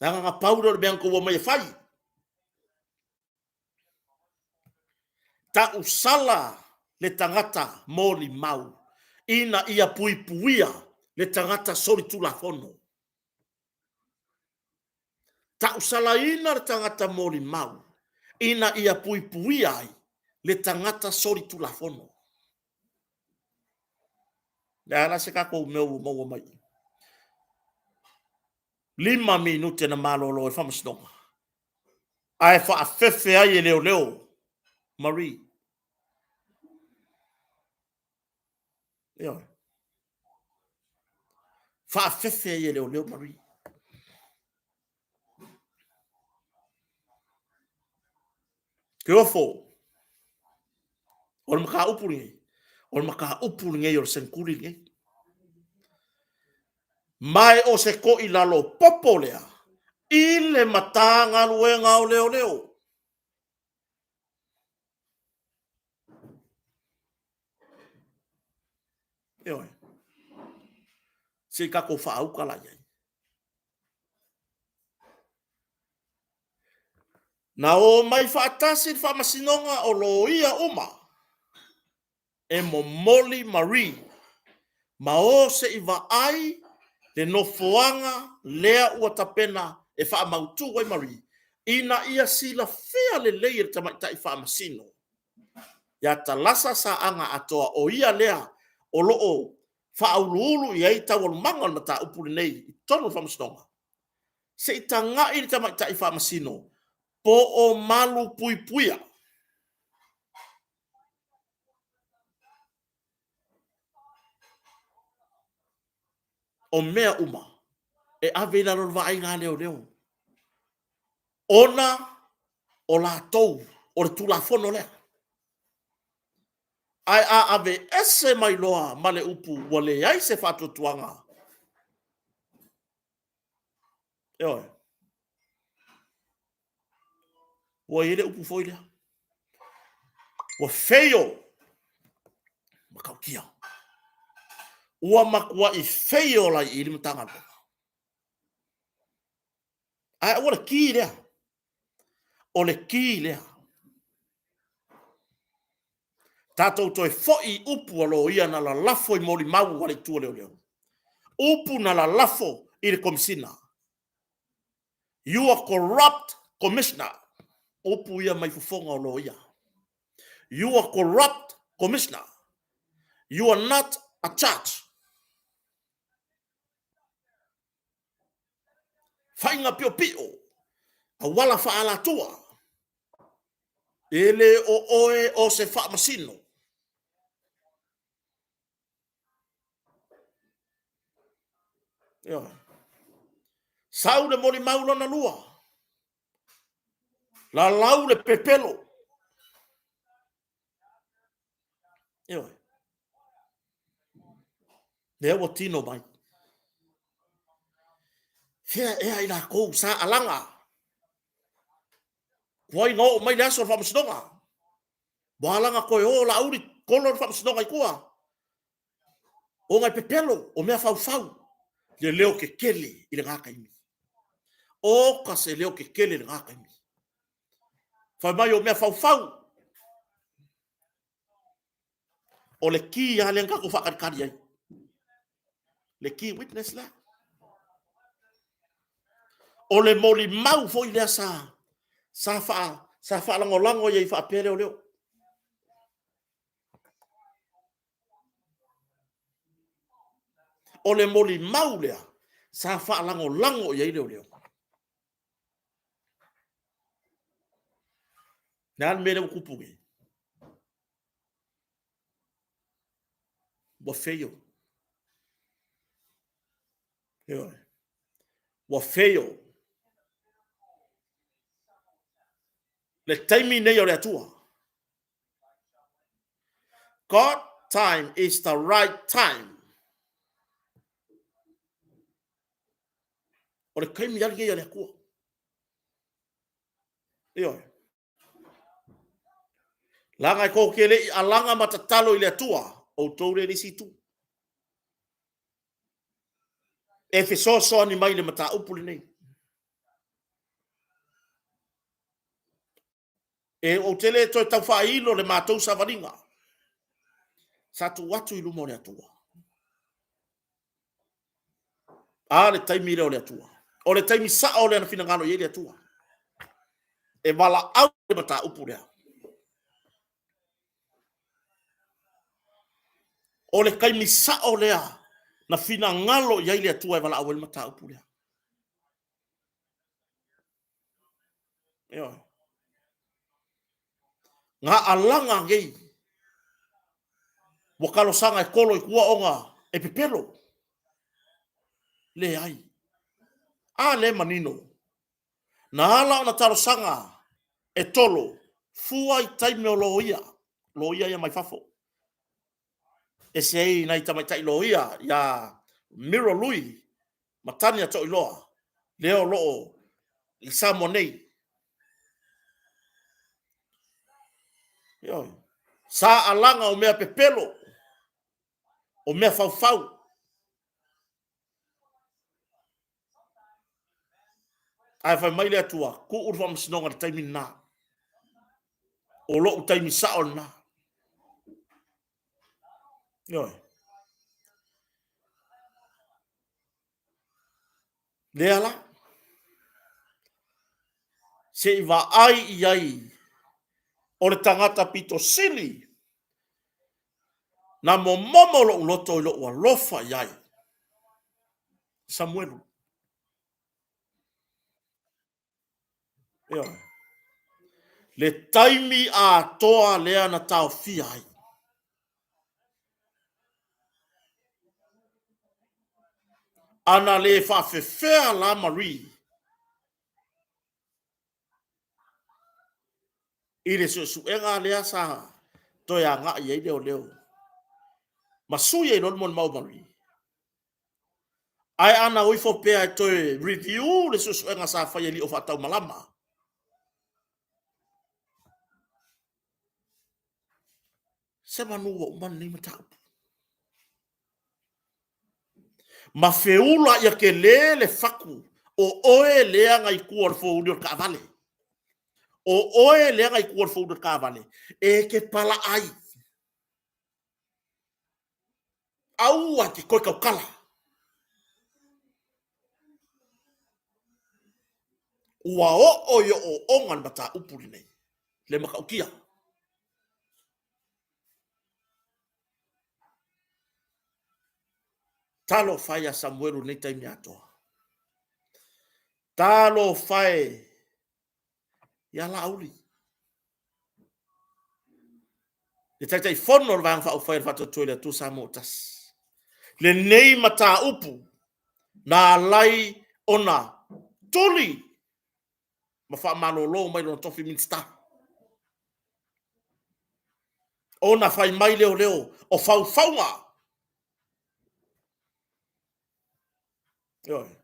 Leaga na pau lea o le mea na outou omai e fai. Tausala le tagata molimau ina ia puipuia le tagata solitulafono. Tausalaina le tagata molimau ina ia puipuia ai le tagata solitulafono. Le a la se tatou mea ua maua mai? 5 minute na malolo ai le faamasinoga, ae faafefe ai e leoleo Marie. Ioe. Faafefe ai e leoleo Marie. Teofo, o le mataupu lenei, o le mataupu lenei o le seneturi lenei. Ma e o se toilalo popo lea i le Matagaluega o Leoleo. Ioe. Se i tatou faauta la i ai. Na omai faatasi le faamasinoga o loia uma e momoli Marie ma o se i vaai le nofoaga lea ua tapena e faamautu ai Marie ina ia silafia lelei e le tamaitai faamasino ia Talasa Saaga Atoa, o ia lea o lo o faauluulu i ai taualumaga o le mataupu lenei i totonu o le faamasinoga, se i tagai le tamaitai faamasino po o malu puipuia. O mea uma e ave i lalo o le vaaiga a leoleo, ona o latou o le Tulafono lea. Ae a aveese mai loa ma le upu ua leai se faatuatuaga, ioe, ua i ai le upu foi lea, ua feio matautia. Ua matuai feio la i i le Matagaluega. Ae aua le ki lea. O le ki lea. Tatou toe foi i upu a loia na lalafo i molimau a le itu a leoleo. Upu na lalafo i le Komesina. You are corrupt commissioner. Upu ia mai fofoga o loia. You are corrupt commissioner. You are not a judge. Faiga piopio. Auala faaalatua. E le o oe o se faamasino. Ioe. Sau le molimau lona lua. Lalau le pepelo. Ioe. Lea ua tino mai. Fea ea i latou sa alaga. Tuai na oo mai le aso o le faamasinoga. Ua alaga toe o Laauli kolo le faamasinoga i tua. Ona e pepelo, o mea faufau, le leo tetele i lena taimi. Oka se leo tetele i lena taimi. Fai mai o mea faufau. O le ki lava lea na tatou faatalitali ai. Le key witness lea. O le molimau foi lea sa sa faa sa faalagolago i ai faapea leoleo. O le molimau lea sa faalagolago i ai leoleo. Le a le mea lea ua tupu nei? Ua fail. Ioe. Ua fail. Le taimi nei o le Atua. God time is the right time. O le taimi ali nei a le Atua. Ioe. Laga e tou te le i alaga ma tatalo i le Atua, outou le isi itu. E fesoasoani mai i le mataupu lenei. E ou te le toe tau faailo le matou savaliga. Sa tuu atu i luma o le Atua. A le taimi lea o le Atua. O le taimi sao lea na finagalo i ai le Atua. E valaau le mataupu lea. O le taimi sao lea na finagalo i ai le Atua e valaau ai le mataupu lea. Ioe. Ngā alaga nei ua talosaga e tolo i tua ona e pepelo. Leai. A lea e manino. Na ala ona talosaga e tolo fua i taimi o loia, loia ia mai fafo. Ese ai nai tamaitai loia ia Miro Lui ma Tania Toiloa, lea o lo o i Samoa nei. Ioe. Sa alaga o mea pepelo, o mea faufau. Ae fai mai le Atua, tuu le faamasinoga i le taimi lena. O lou taimi sao lena. Ioe. Lea la. Se i vaai i ai o le tagata pito sili na momomo lou loto i lou alofa i ai. Samuelu. Ioe. Le taimi atoa lea na taofia ai. Ana le faafefea la Marie i le suesuega lea sa toe agai ai leoleo ma sui ai loa le molimau a Marie. Ae ana o ifo pea e toe review le suesuega sa fai e lio faataumalama. Se manu ua uma lenei mataupu. Ma feula ia tele le fatu o oe lea na i tua o le fouli o le taavale. O oe lea na i tua o le fouli o le taavale e te palaai. Aua e te toe tautala. Ua oo i ooooga le mataupu lenei, le matautia. Talofa e ia Samuelu i lenei taimi atoa. Talofa e. Ia Laauli. Le Taitaifono o le Vaega Faaupufai o le Faatuatua i le Atua Samoa ua Tasi. Lenei mataupu na alai ona tuli ma faamalolo mai lona tofi Minisita. Ona fai mai leoleo o faufauga. Ioe.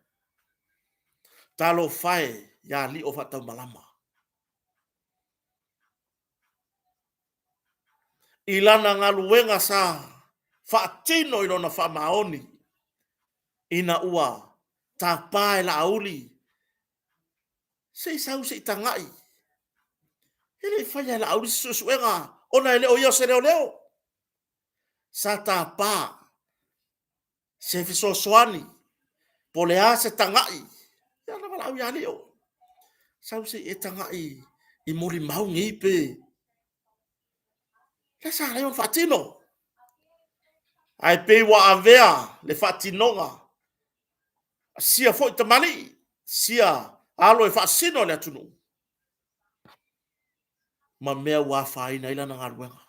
Talofa e ia Lio Faataumalama i lana galuega sa faatino i lona faamaoni ina ua tapa e Laauli se i sau se i tagai. E le i faia e Laauli se suesuega ona e le o ia o se leoleo. Sa tapa se fesoasoani po o le a se tagai, ia na valaau ia Lio, sau se i e tagai i molimau nei pe... lea sa ala ai ona faatino. Ae pei ua avea le faatinoga a sia foi tamalii, sia alo e faasino i le atunuu ma mea ua afaina ai lana galuega.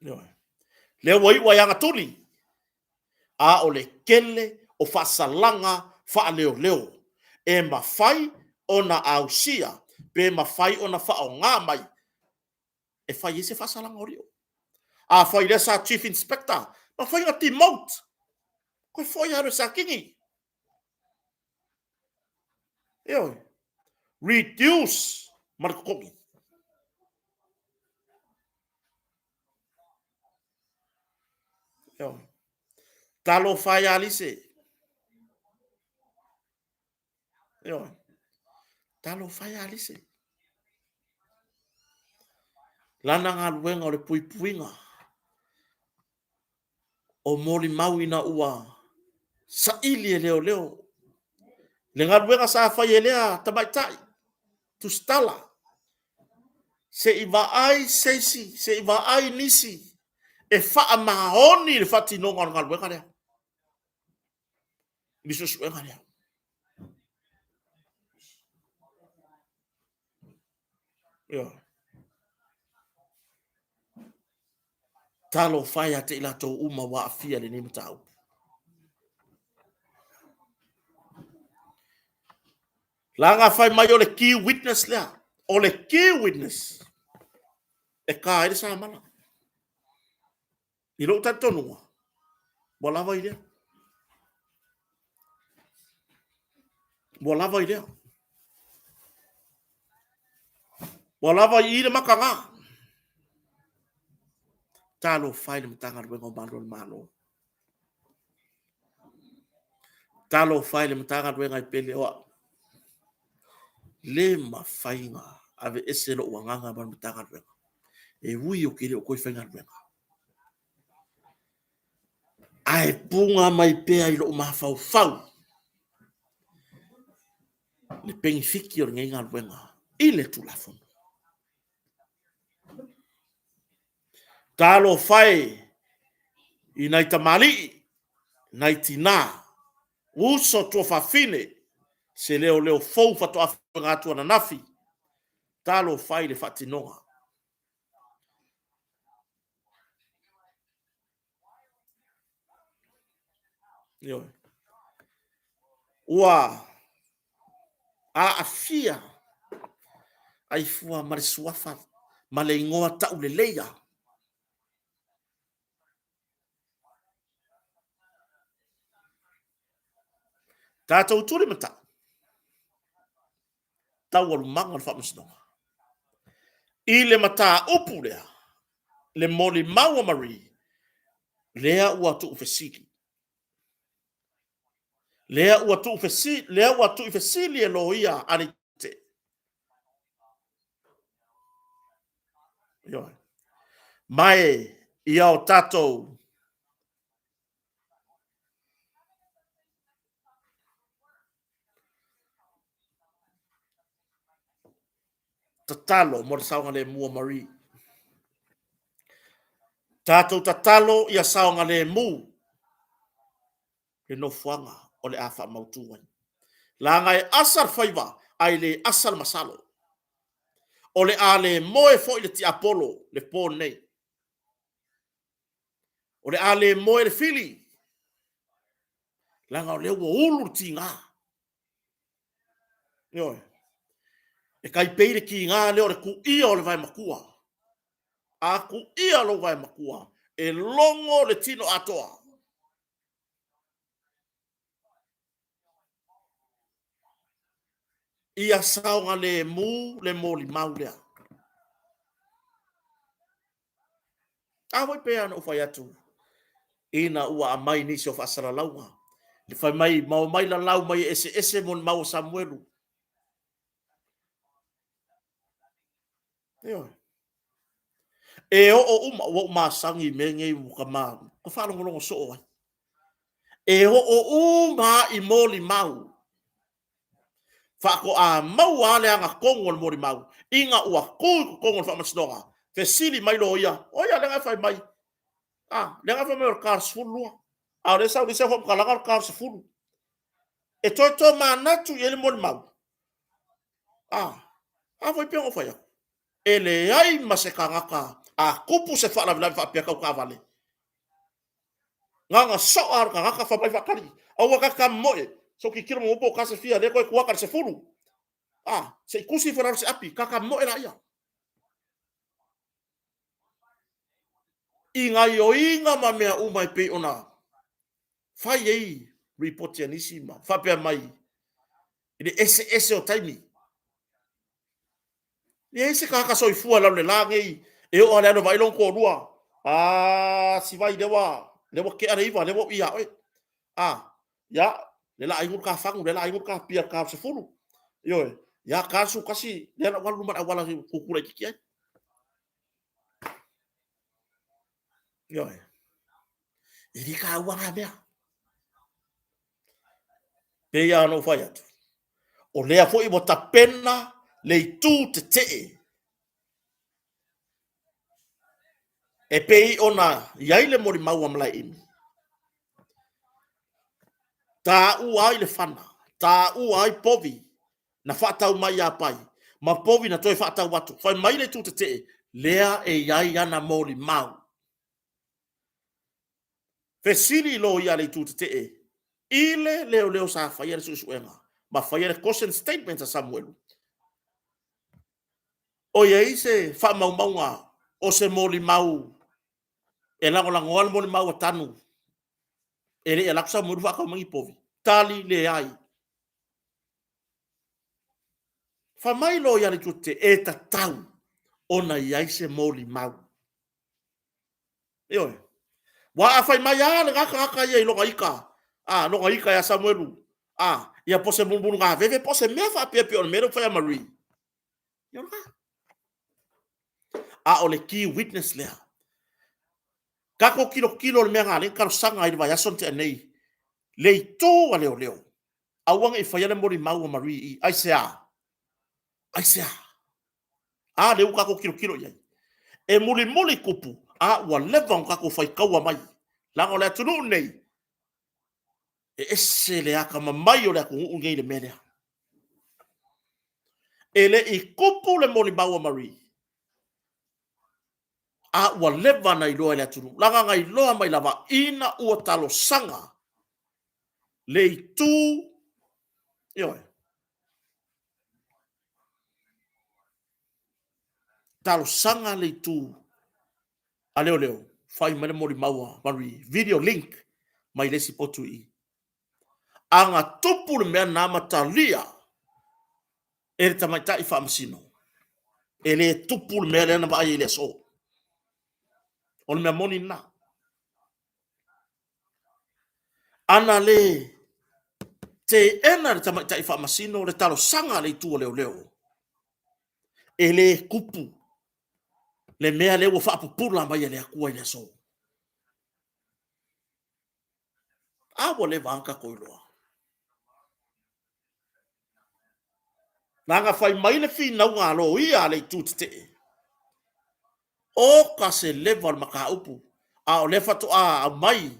Ioe. Lea ua iu lava ia Agatuli, a o le tele o faasalaga faaleoleo e mafai ona ausia pe mafai ona faaaoga mai e fai ai se faasalaga o Lio. Afai o lea sa Chief Inspector, mafai ona demote, toe foi lava i le Satini. Ioe. Reduce ma le totogi. Ioe. Talofa e ia Lise. Ioe. Talofa e ia Lise. Lana galuega o le puipuiga o molimau ina ua saili e leoleo le galuega sa fai e lea tamaitai tusitala, se i vaai se isi, se i vaai nisi e faamaoni le faatinoga o le galuega lea, le suesuega lea. Ioe. Talofa e ia te i latou uma ua aafia i lenei mataupu. Leaga fai mai o le key witness lea. O le key witness e ta ai le samala. I lou talitonuga, ua lava i lea. Ua lava i lea. Ua lava i i le mataga. Talofa e i le Matagaluega o Malu o le Malo. Talofa e i le Matagaluega e pele o au. Le mafai ona aveese lou agaga ma le Matagaluega. E ui ou te le o toe faigaluega. Ae puna mai pea i lou mafaufau le penefiti o lenei galuega i le Tulafono. Talofa e i nai tamalii, nai tina, uso tuafafine, se leoleo fou faatoa faailoga atu ananafi, talofa e i le faatinoga. Ioe. Ua aafia ai fua ma le suafa ma le igoa tauleleia. Tatou tulimatau taualumaga o le faamasinoga i le mataupu lea, le molimau a Marie, lea ua tuufesili. Lea ua tuufesili, lea ua tuufesili e loia a le te. Ioe. Ma e ia o tatou tatalo mo le saogalemu o Marie. Tatou tatalo ia saogalemu le nofoaga o le a faamautu ai. Leaga e asa le faiva, ae le asa le masalo. O le a le moe foi le tiapolo le po nei. O le a le moe le fili, leaga o lea ua ulu le tiga. Ioe. E tai pei le tiga lea o le kuia o le vae matua. A kuia lou vae matua, e logo le tino atoa. Ia saogalemu le molimau lea. A foi pei ona ou fai atu, ina ua aumai nisi o faasalalauga, le fai mai ma omai lalau mai e eseese molimau a Samuelu. Ioe. E oo uma, ua ou masani i mea nei ua ta faalogologo soo ai. E oo uma lava i molimau faatoa maua lava le agatonu o le molimau ina ua tu i totonu o le faamasinoga, fesili mai loia, o ai lea na e fai mai? A, lea na e fai mai o le ta o le 12, a o lea e sau i le isi au faamatalaga o le ta o le 10. E toe tomanatu i ai le molimau. A, a foi e pei ona ou fai atu, e leai ma se tagata a tupu se faalavelave faapea tau taavale, na ona soa lava o le tagata fai mai faatali, aua ta te momoe, se i ou tilotilo muamua po o tasi fia, lea e toe tu ata i le 10. A, se i tusi ifo i lalo i se api, ta momoe laia. I gaioiga ma mea uma e pei ona fai ai ripoti a nisi ma faapea mai i le eseese o taimi. E leai se tagata soifua i lalo o le la nei e oo lava i le alu e vaai lona toalua. A, Sivai, lea ua, lea ua tea le 9, lea ua ou i ia oe. A, ia, lea o le a inu le ta fagu, lea o le a inu le ta pia i le ta o le 10. Ioe. Ia, ta le 11, lea o le a ou alu i luma o le auala e tutu laitiiti ai. Ioe. E le taua na mea. Pei lava ona ou fai atu, o lea foi ua tapena le itu tetee e pei ona i ai le molimau a Malaeimi, taua ai le fana, taua ai povi na faatau mai ia Pai, ma povi na toe faatau atu. Fai mai le itu tetee, lea e i ai ana molimau. Fesili loia a le itu tetee i le leoleo sa faia le suesuega ma faia le caution statement a Samuelu. O i ai se faamaumauga o se molimau e lagolagoa le molimau a Tanu e le i alu atu Samuelu faatau mai ni povi? Tali, leai. Fai mai loia a le itu tetee, e tatau ona i ai se molimau. Ioe. Aua a fai mai lava lena tagata ia i lona ita, a, lona ita ia Samuelu, a, ia po o se mulumulugaveve po o se mea faapea pei o le mea lea ua fai ia Marie. Ia o lena. A o le key witness lea. Tatou tilotilo i le mea na ala ai ona talosaga ai i le vaiaso na tea nei, le itu a leoleo, aua ne i faia le molimau a Marie i i. Aisea? Aisea? A lea ua tatou tilotilo i ai. E mulimuli tupu, a ua leva ona tatou faitaua mai. Leaga o le atunuu lenei, e ese le atamamai o le atunuu lenei i le mea lea. E le i tupu le molimau a Marie, a ua leva ona iloa e le atunuu. Leaga na iloa mai lava ina ua talosaga le itu, ioe, talosaga le itu a leoleo, fai mai le molimau a Marie, video link mai le isi potu i i. A na tupu le mea lena ma talia e le tamaitai faamasino, e le tupu le mea lea na vaai ai i le aso. O le mea moni lena. Ana le teena le tamaitai faamasino le talosaga a le itu a leoleo, e le tupu le mea lea ua faapupula mai e le Atua i le aso. A ua leva lava ona tatou iloa. Leaga fai mai le finauga a loia a le itu tetee, oka se leva o le mataupu, a o lea faatoa aumai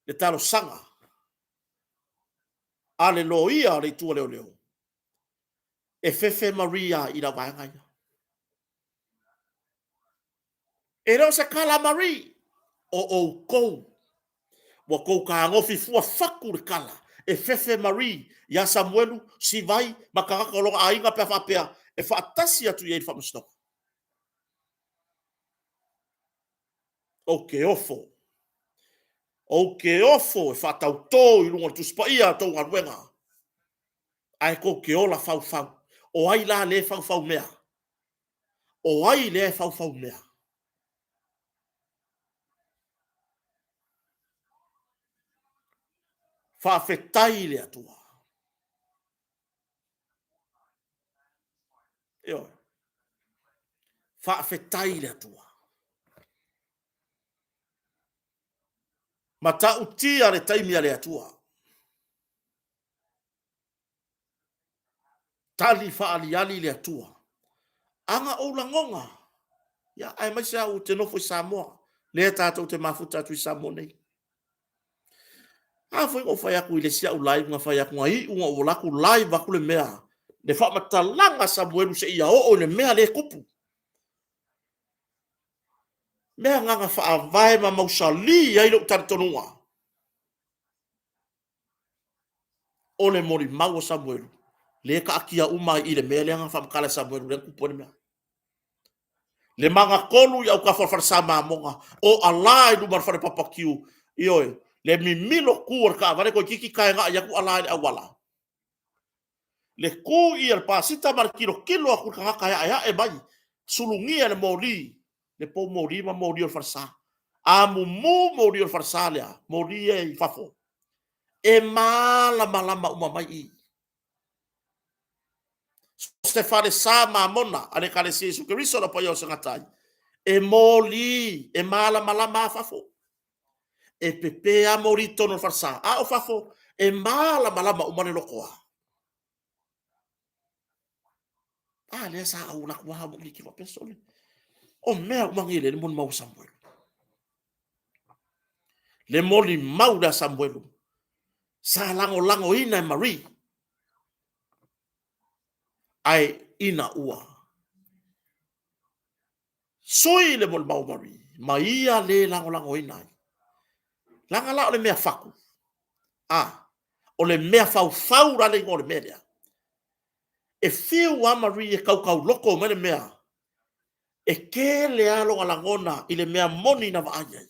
le talosaga. a le loia a le itu a leoleo, e fefe Marie i lau vaega ia. E le o se kala Marie, o outou. Ua tou tagofi fua fatu le kala e fefe Marie ia Samuelu, Sivai ma tagata o lona aiga pe a faapea e faatasi atu i ai i le faamasinoga. Ou te ofo. Ou te ofo e faatauto i luga o le Tusi Paia a tou galuega, ae tou te ola faufau. O ai la lea e faufau mea? O ai lea e faufau mea? Faafetai i le Atua. Ioe. Faafetai i le Atua. Matautia le taimi a le Atua. Tali faaaliali le Atua. Ana ou lagona, ia, aemaise au ou te nofo i Samoa, lea tatou te mafuta atu i Samoa nei. A foi na ou fai atu i le isi au live na fai atu, na iu na ou alu atu live atu le mea, le faamatalaga a Samuelu seia oo i le mea lea e tupu. Mea na na faavae ma mausali ai lou talitonuga. O le molimau a Samuelu, lea e taatia uma ai i le mea lea na faamatala e Samuelu lea na tupu ai le mea. Le magatolu i autafa o le falesa Mamona, o ala i luma o le fale papatiu, ioe, le mimilo tu o le taavale toeitiiti taena'i atu ala i le auala. Le tu i le pasita ma le tilotilo atu i le tagata e aeae mai, sulugia e le moli, le poumoli ma moli o le falesa. A mumu moli o le falesa lea, moli ia i fafo, e malamalama uma mai i i. Se falesa mamona a le Ekalesia Iesu Keriso o le Paia o Segatai, e moli, e malamalama a fafo. E pepe a moli i totonu o le falesa, a o fafo, e malamalama uma le lotoa. A lea sa ou alu atu lava ou tilotilo faapea, sole, o mea uma nei lea e molimau a Samuelu. Le molimau lea a Samuelu sa lagolagoina e Marie, ae ina ua sui le molimau a Marie ma ia le lagolagoina ai. Leaga la o le mea fatu, a, o le mea faufau la le igoa o le mea lea. E fiu lava Marie e tautauloto mai le mea, e tele lava lona lagona i le mea moni na vaai ai.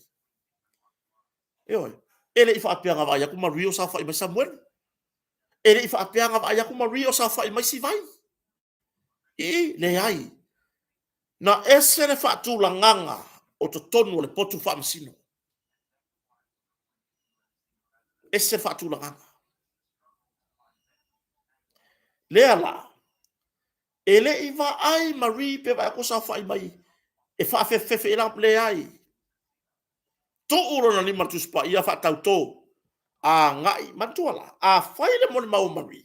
Ioe, e le i faapea na vaai atu Marie o saofai mai Samuelu. E le i faapea na vaai atu Marie o saofai mai Sivai. Ii, leai. Na ese le faatulagaga o totonu o le potu faamasino. Ese le faatulagaga. Lea la, e le i vaai Marie pe vaai atu o saofai mai e faafefefe i lana, leai. Tuu lona lima i le Tusi Paia faatauto, agai, manatua la, afai le molimau a Marie,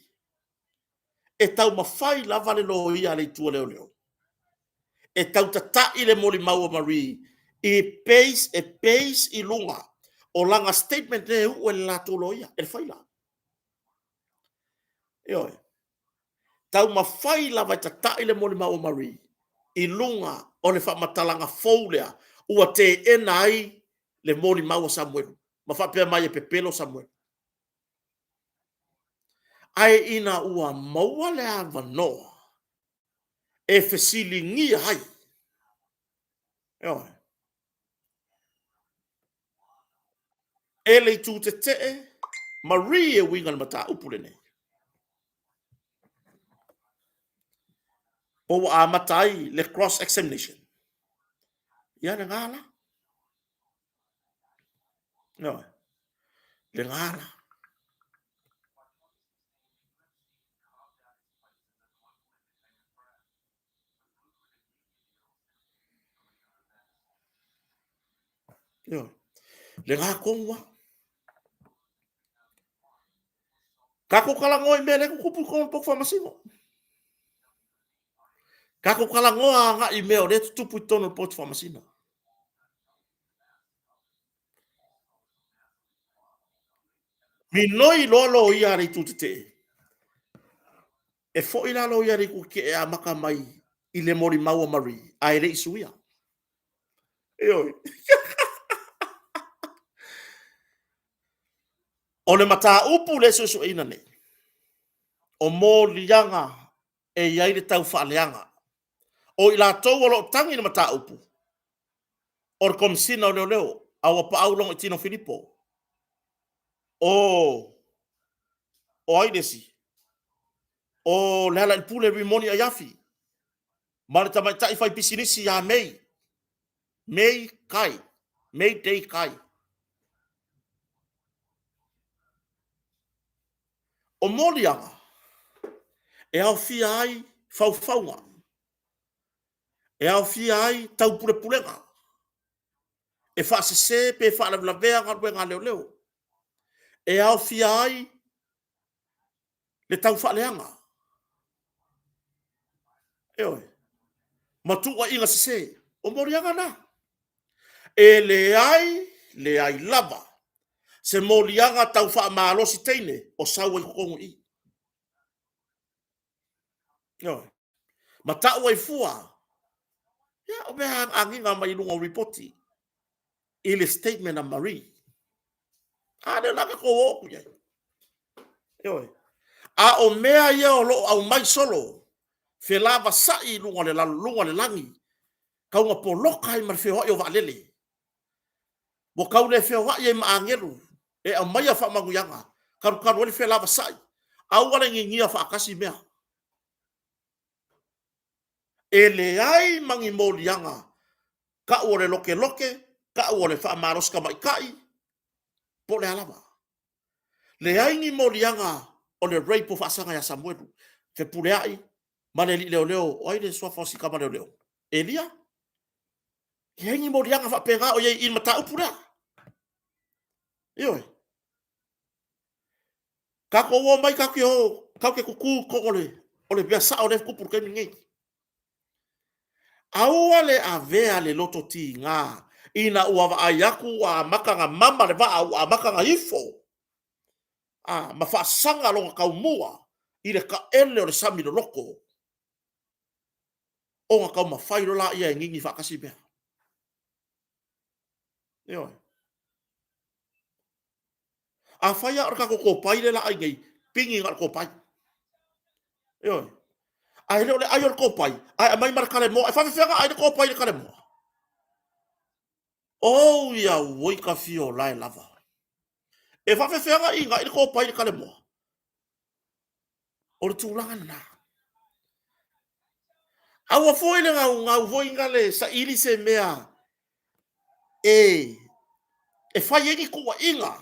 e taumafai lava le loia a le itu a leoleo e tautata'i le molimau a Marie i base, e base i luga o lana statement lea e uu e le latou loia, e le faila. Ioe. Taumafai lava e tata'i le molimau a Marie i luga o le faamatalaga fou lea ua teena ai le molimau a Samuelu ma faapea mai e pepelo Samuelu. Ae ina ua maua le avanoa e fesiligia ai, ioe, e le itu tetee, Marie e uiga i le mataupu lenei. Po ua amata ai le cross examination. Ia lena la. Ioe. Lena la. Ioe. Lena tonu lava. Tatou talanoa i mea lea e tutupu i totonu o le potu faamasino. Tatou talanoa agai i mea o lea e tutupu i totonu o le potu faamasino. Minoi loa loia a le itu tetee. E foi la loia a le itu tetee e amata mai i le molimau a Marie, ae le i suia. Ioe. O le mataupu lea e suesueina nei, o moliaga e i ai le taufaaleaga. O i latou o lo o tagi i le mataupu, o le Komesina o Leoleo, Auapaau Logoitino Filipo, o ai le isi? O Lealailepule Rimoni Aiafi, ma le tamaitai faipisinisi ia May, May Kai, May Day Kai. O moliaga e aofia ai faufauga, e aofia ai taupulepulega, e faasese pe faalavelavea galuega a leoleo, e aofia ai le taufaaleaga, ioe, ma tuuaiga sese. O moliaga na. E leai, leai lava se moliaga tau faamalosi teine o sau ai i totonu i i. Ioe. Ma tau ai fua, ia o mea lava e agiga mai luga o lipoti i le statement a Marie. A lea o le a tatou o atu i ai. Ioe. A o mea ia o lo o aumai solo, felavasai i luga o le lagi, tau ina poloka ai ma le feoai o vaalele, ua tau le feoai ai ma agelu e aumaia faamanuiaga, talutalu ai le felavasai, aua le ninia faatasi mea. E leai ma ni moliaga tau o le lotelote, tau o le faamalosi tamaitai, po o le a lava. Leai ni moliaga o le rape o faasaga ia Samuelu, Fepuleai ma le alii leoleo, o ai le suafa o si tama leoleo? Elia? Leai ni moliaga faapena o i ai i le mataupu lea. Ioe. Tatou o mai tatou te o, tatou te tutu i totonu o le mea sao lea e tupu i le taimi lenei. Aua le avea le loto tiga ina ua vaai atu ua amata ona mama le vaa ua amata ona ifo, a, ma faasaga lona taumua i le taele o le sami loloto, ona taumafai loa lea e nini faatasi mea. Ioe. Afai lava o le tatou kopai lea o le a ai nei, pigi na o le kopai. Ioe. Ae le o le ai o le kopai, ae aumai ma le kalemoa. E faapefea ona ai le kopai i le kalemoa? Oh ia oi ka fio lae lava. E faapefea ona inai le kopai i le kalemoa? O le tulaga lena. Aua foi le gaugau foi na le saili se mea e fai ai ni tuuaiga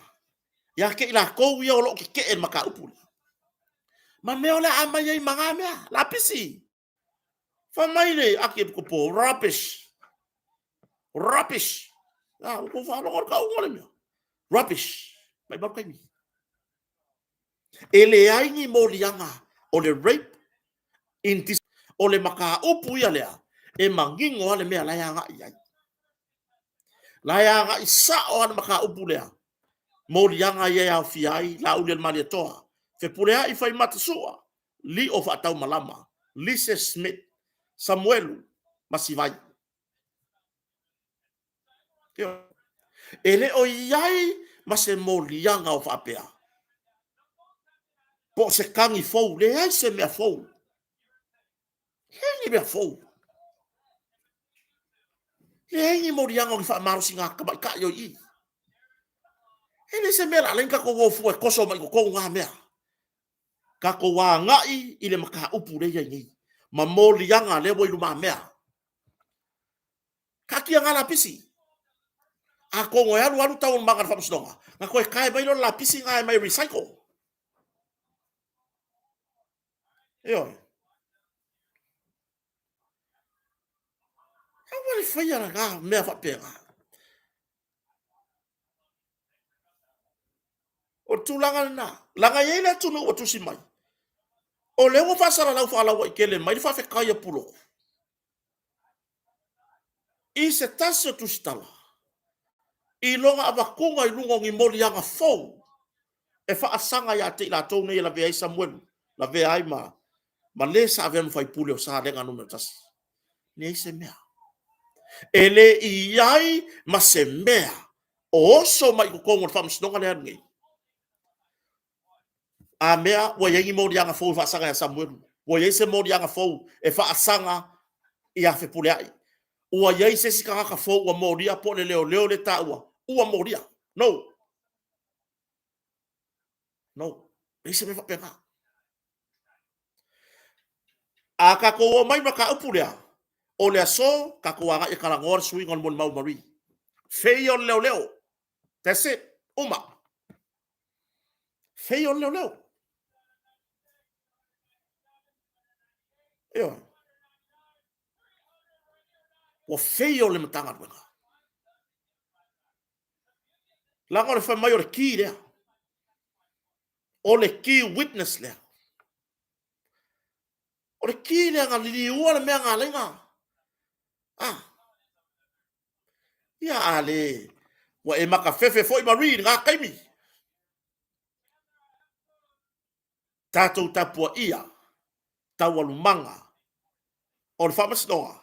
ia te i latou ia o lo o tetee i le mataupu lea. Ma mea o le a aumai ai ma na mea, lapisi. Fai mai le Akiepikopo, rubbish, rubbish. A, ua tou faalogo i le tauga o le mea? Rubbish. Maumau le taimi. E leai ni moliaga o le rape in dis o le mataupu ia lea e manino lava le mea la e agai i ai. La e agai sao lava le mataupu lea, moliaga ia e aofia ai Laaulialemalietoa, Fepuleai Faimata Sua, Lio Faataumalama, Lise Smith, Samuelu ma Sivai. E le o i ai ma se moliaga o faapea, po o se tagi fou, leai se mea fou. Leai ni mea fou. Leai ni moliaga o ni faamalosiga tamaitai o i i. E le se mea la alai tatou o fua e toso mai i totonu na mea. Tatou agai i le mataupu lea e i ai nei, ma moliaga lea ua i lumamea. Taatia na lapisi. Atonu e alu alu taualumaga a le faamasinoga, ona toe tae mai lea o le lapisi lena e aumai e recycle. Ioe. Aua le faia lena mea faapena. O le tulaga lena. Leaga e i ai le atunuu ua tusi mai, o lea ua faasalalau faalauaitele mai le faafetai a Pulotu i se tasi o tusitala i lona avatuga i luga o ni moliaga fou. E faasaga ia te i latou nei e lavea ai Samuelu, lavea ai ma, ma le sa avea ma faipule o Salega numera 1. Leai se mea. E le i ai ma se mea o oso mai i totonu o le faamasinoga lea nei. A mea ua i ai ni moliaga fou e faasaga ia Samuelu? Ua i ai se moliaga fou e faasaga ia Fepuleai? Ua i ai se isi tagata fou ua molia po o le leoleo lea e taua ua molia? No. No. Leai se mea faapena. A tatou oo mai mataupu lea, o le aso, tatou agai e talanoa le suiga o le molimau Marie. Feia o le leoleo. That's it. Uma. Feia o le leoleo. Ioe. Ua feia o le Matagaluega. Leaga o le fai mai o le key lea. O le key witness lea. O le key lea na liliua le mea na ala ai na. Ah. Ia a le, ua e makafefe foi Marie i lena taimi. Tatou tapuaia taualumaga o le faamasinoga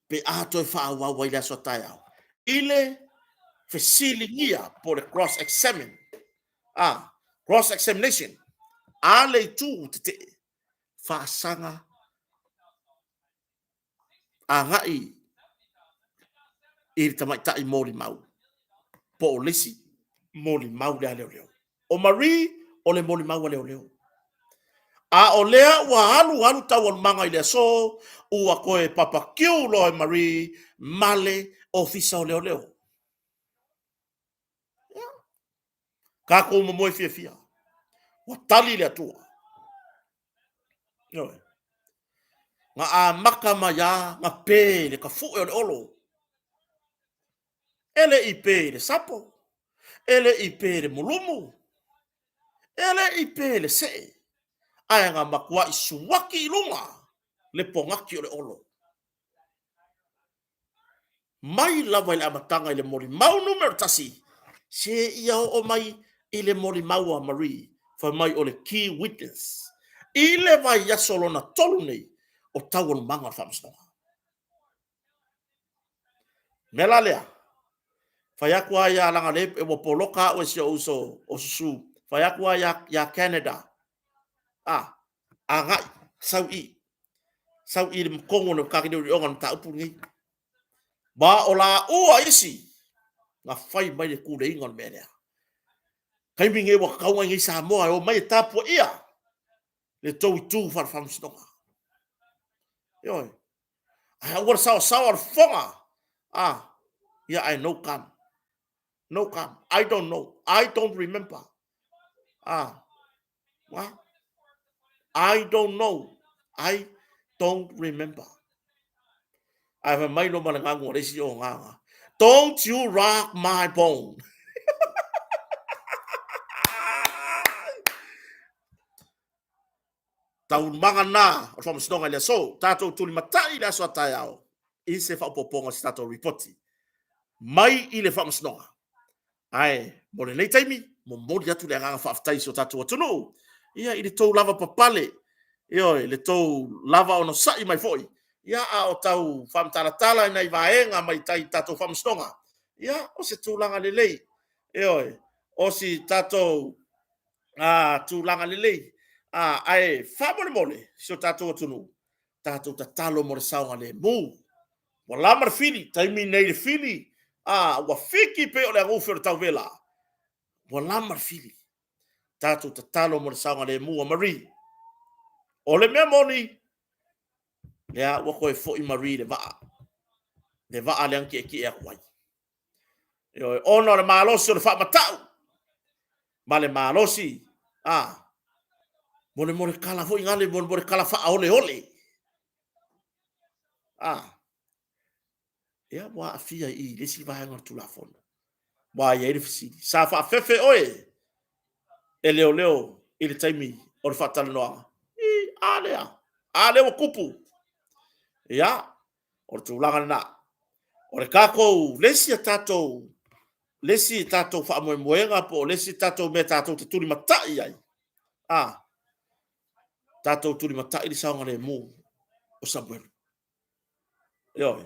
pe a toe faaauau ai le aso a taeao i le fesiligia po o le cross examine, ah, cross examination a le itu tetee faasaga agai i le tamaitai molimau po o le isi molimau lea a leoleo. O Marie, o le molimau a leoleo. A o lea ua alu alu taualumaga i le aso, ua toe papakiu loa e Marie ma le ofisa o leoleo. Ia, tatou momoe fiafia. Ua tali le Atua. Ioe. Na amata mai lava na pe le tafue o le olo. E le i pe i le sapo, e le i pe i le mulumu, e le i pe i le see, ae na matuai suaki i luga le pogati o le olo. Mai lava i le amataga i le molimau numera 1, seia oo mai i le molimau a Marie, fai mai o le key witness, i le vaiaso lona 3 nei o taualumaga o le faamasinoga. Mea la lea, fai atu lava ia, leaga o lea ua poloka au e si ou uso o Susu, fai atu lava ia, ia Canada, a, agai, sau i, sau i le totonu o le Kakelioga o le mataupu lenei. Ma o laua isi na fai mai le tuleiga o le mea lea. Taimi nei ua tatau ona i inei i Samoa e omai e tapuaia le tou itu faale-faamasinoga. Ioe. Ae aua le saoasaoa o le fofoga. Ah, yeah, I no come. No come. I don't know. I don't remember. Ah, what? I don't know. I don't remember. Ae fai mai lo ma le gagu o le isi o gaga. Don't you rock my bone. Taualumaga na o le faamasinoga i le aso. Tatou tulimatai i le aso a taeao i se faaopoopoga o se tatou ripoti mai i le faamasinoga. Ae mo lenei taimi, momoli atu le agaga faafetai i si o tatou atunuu, ia i le tou lava papale, ioe, le tou lava onosai mai foi, ia a o tau faamatalatala i nai vaega mai tai tatou faamasinoga, ia o se tulaga lelei, ioe, o si tatou tulaga lelei. Ae faamolemole si o tatou atunuu, tatou tatalo mo le saogalemu. Ua lama le fili, taimi nei le fili, a, ua fiki pei o le agufi o le tauvela. Ua lama le fili. Tatou tatalo mo le saogalemu a Marie. O le mea moni, lea ua toe foi Marie i le vaa. Le vaa lea na tietie atu ai. Ioe, ona o le malosi o le faamatau ma le malosi, a, molemole tala foi gale, molemole tala faaoleole. A, ia, ua aafia i le isi vaega o le Tulafono. Ua i ai le fesili, sa faafefe oe e leoleo i le taimi o le faatalanoaga? I, a lea, a lea ua tupu. Ia, o le tulaga lena. O le tatou, le isi a tatou le isi tatou faamoemoega po o le isi tatou mea tatou te tulimatai ai, a, tatou tulimatai le saogalemu o Samuelu. Ioe,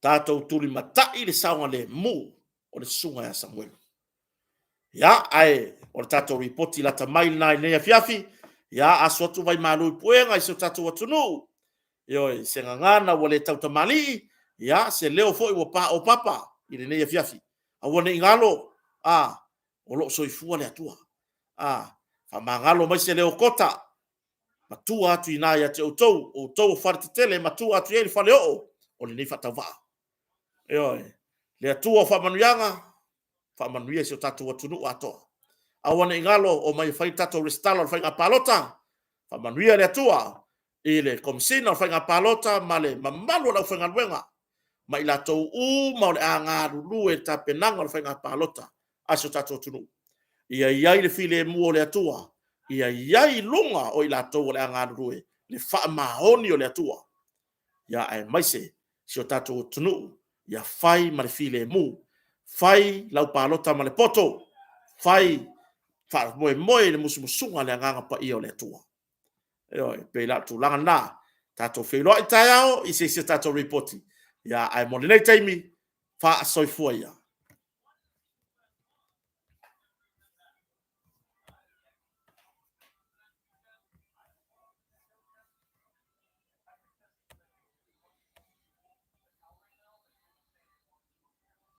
tatou tulimatai le saogalemu o le susuga ia Samuelu. Ia, ae o le tatou ripoti lata mai lena i lenei afiafi, ia, aso atu vai malu i puega i si o tatou atunuu, ioe, se gagana ua le tautamalii, ia, se leo foi ua paopapa i lenei afiafi. Aua ne i galo, a, o lo o soifua le Atua. A, faamagalo mai se leo kota, matua atu i ina ia te outou, o outou o faletetele, matua atu i ai le faleoo o lenei faatauvaa. Ioe, le Atua o faamanuiaga, faamanuia i si o tatou atunuu atoa. Aua ne i galo, omai e fai le tatou resitala o le faiga palota, faamanuia le Atua i le Komesina o Faiga Palota ma le mamalu o le aufaigaluega ma i latou uma o le a galulue i le tapenaga o le faiga palota a si o tatou atunuu. Ia i ai le filemu o le Atua, ia i ai i luga o i latou o le a galulue le faamaoni o le Atua, ia aemaise si o tatou atunuu ia fai ma le filemu, fai lau palota ma le poto, fai, faamoemoe i le musumusuga a le Agaga Paia o le Atua. Ioe, e pei la o le tulaga lena. Tatou feiloai taeao i se isi a tatou Lipoti, ae mo lenei taimi, faasoifua ia.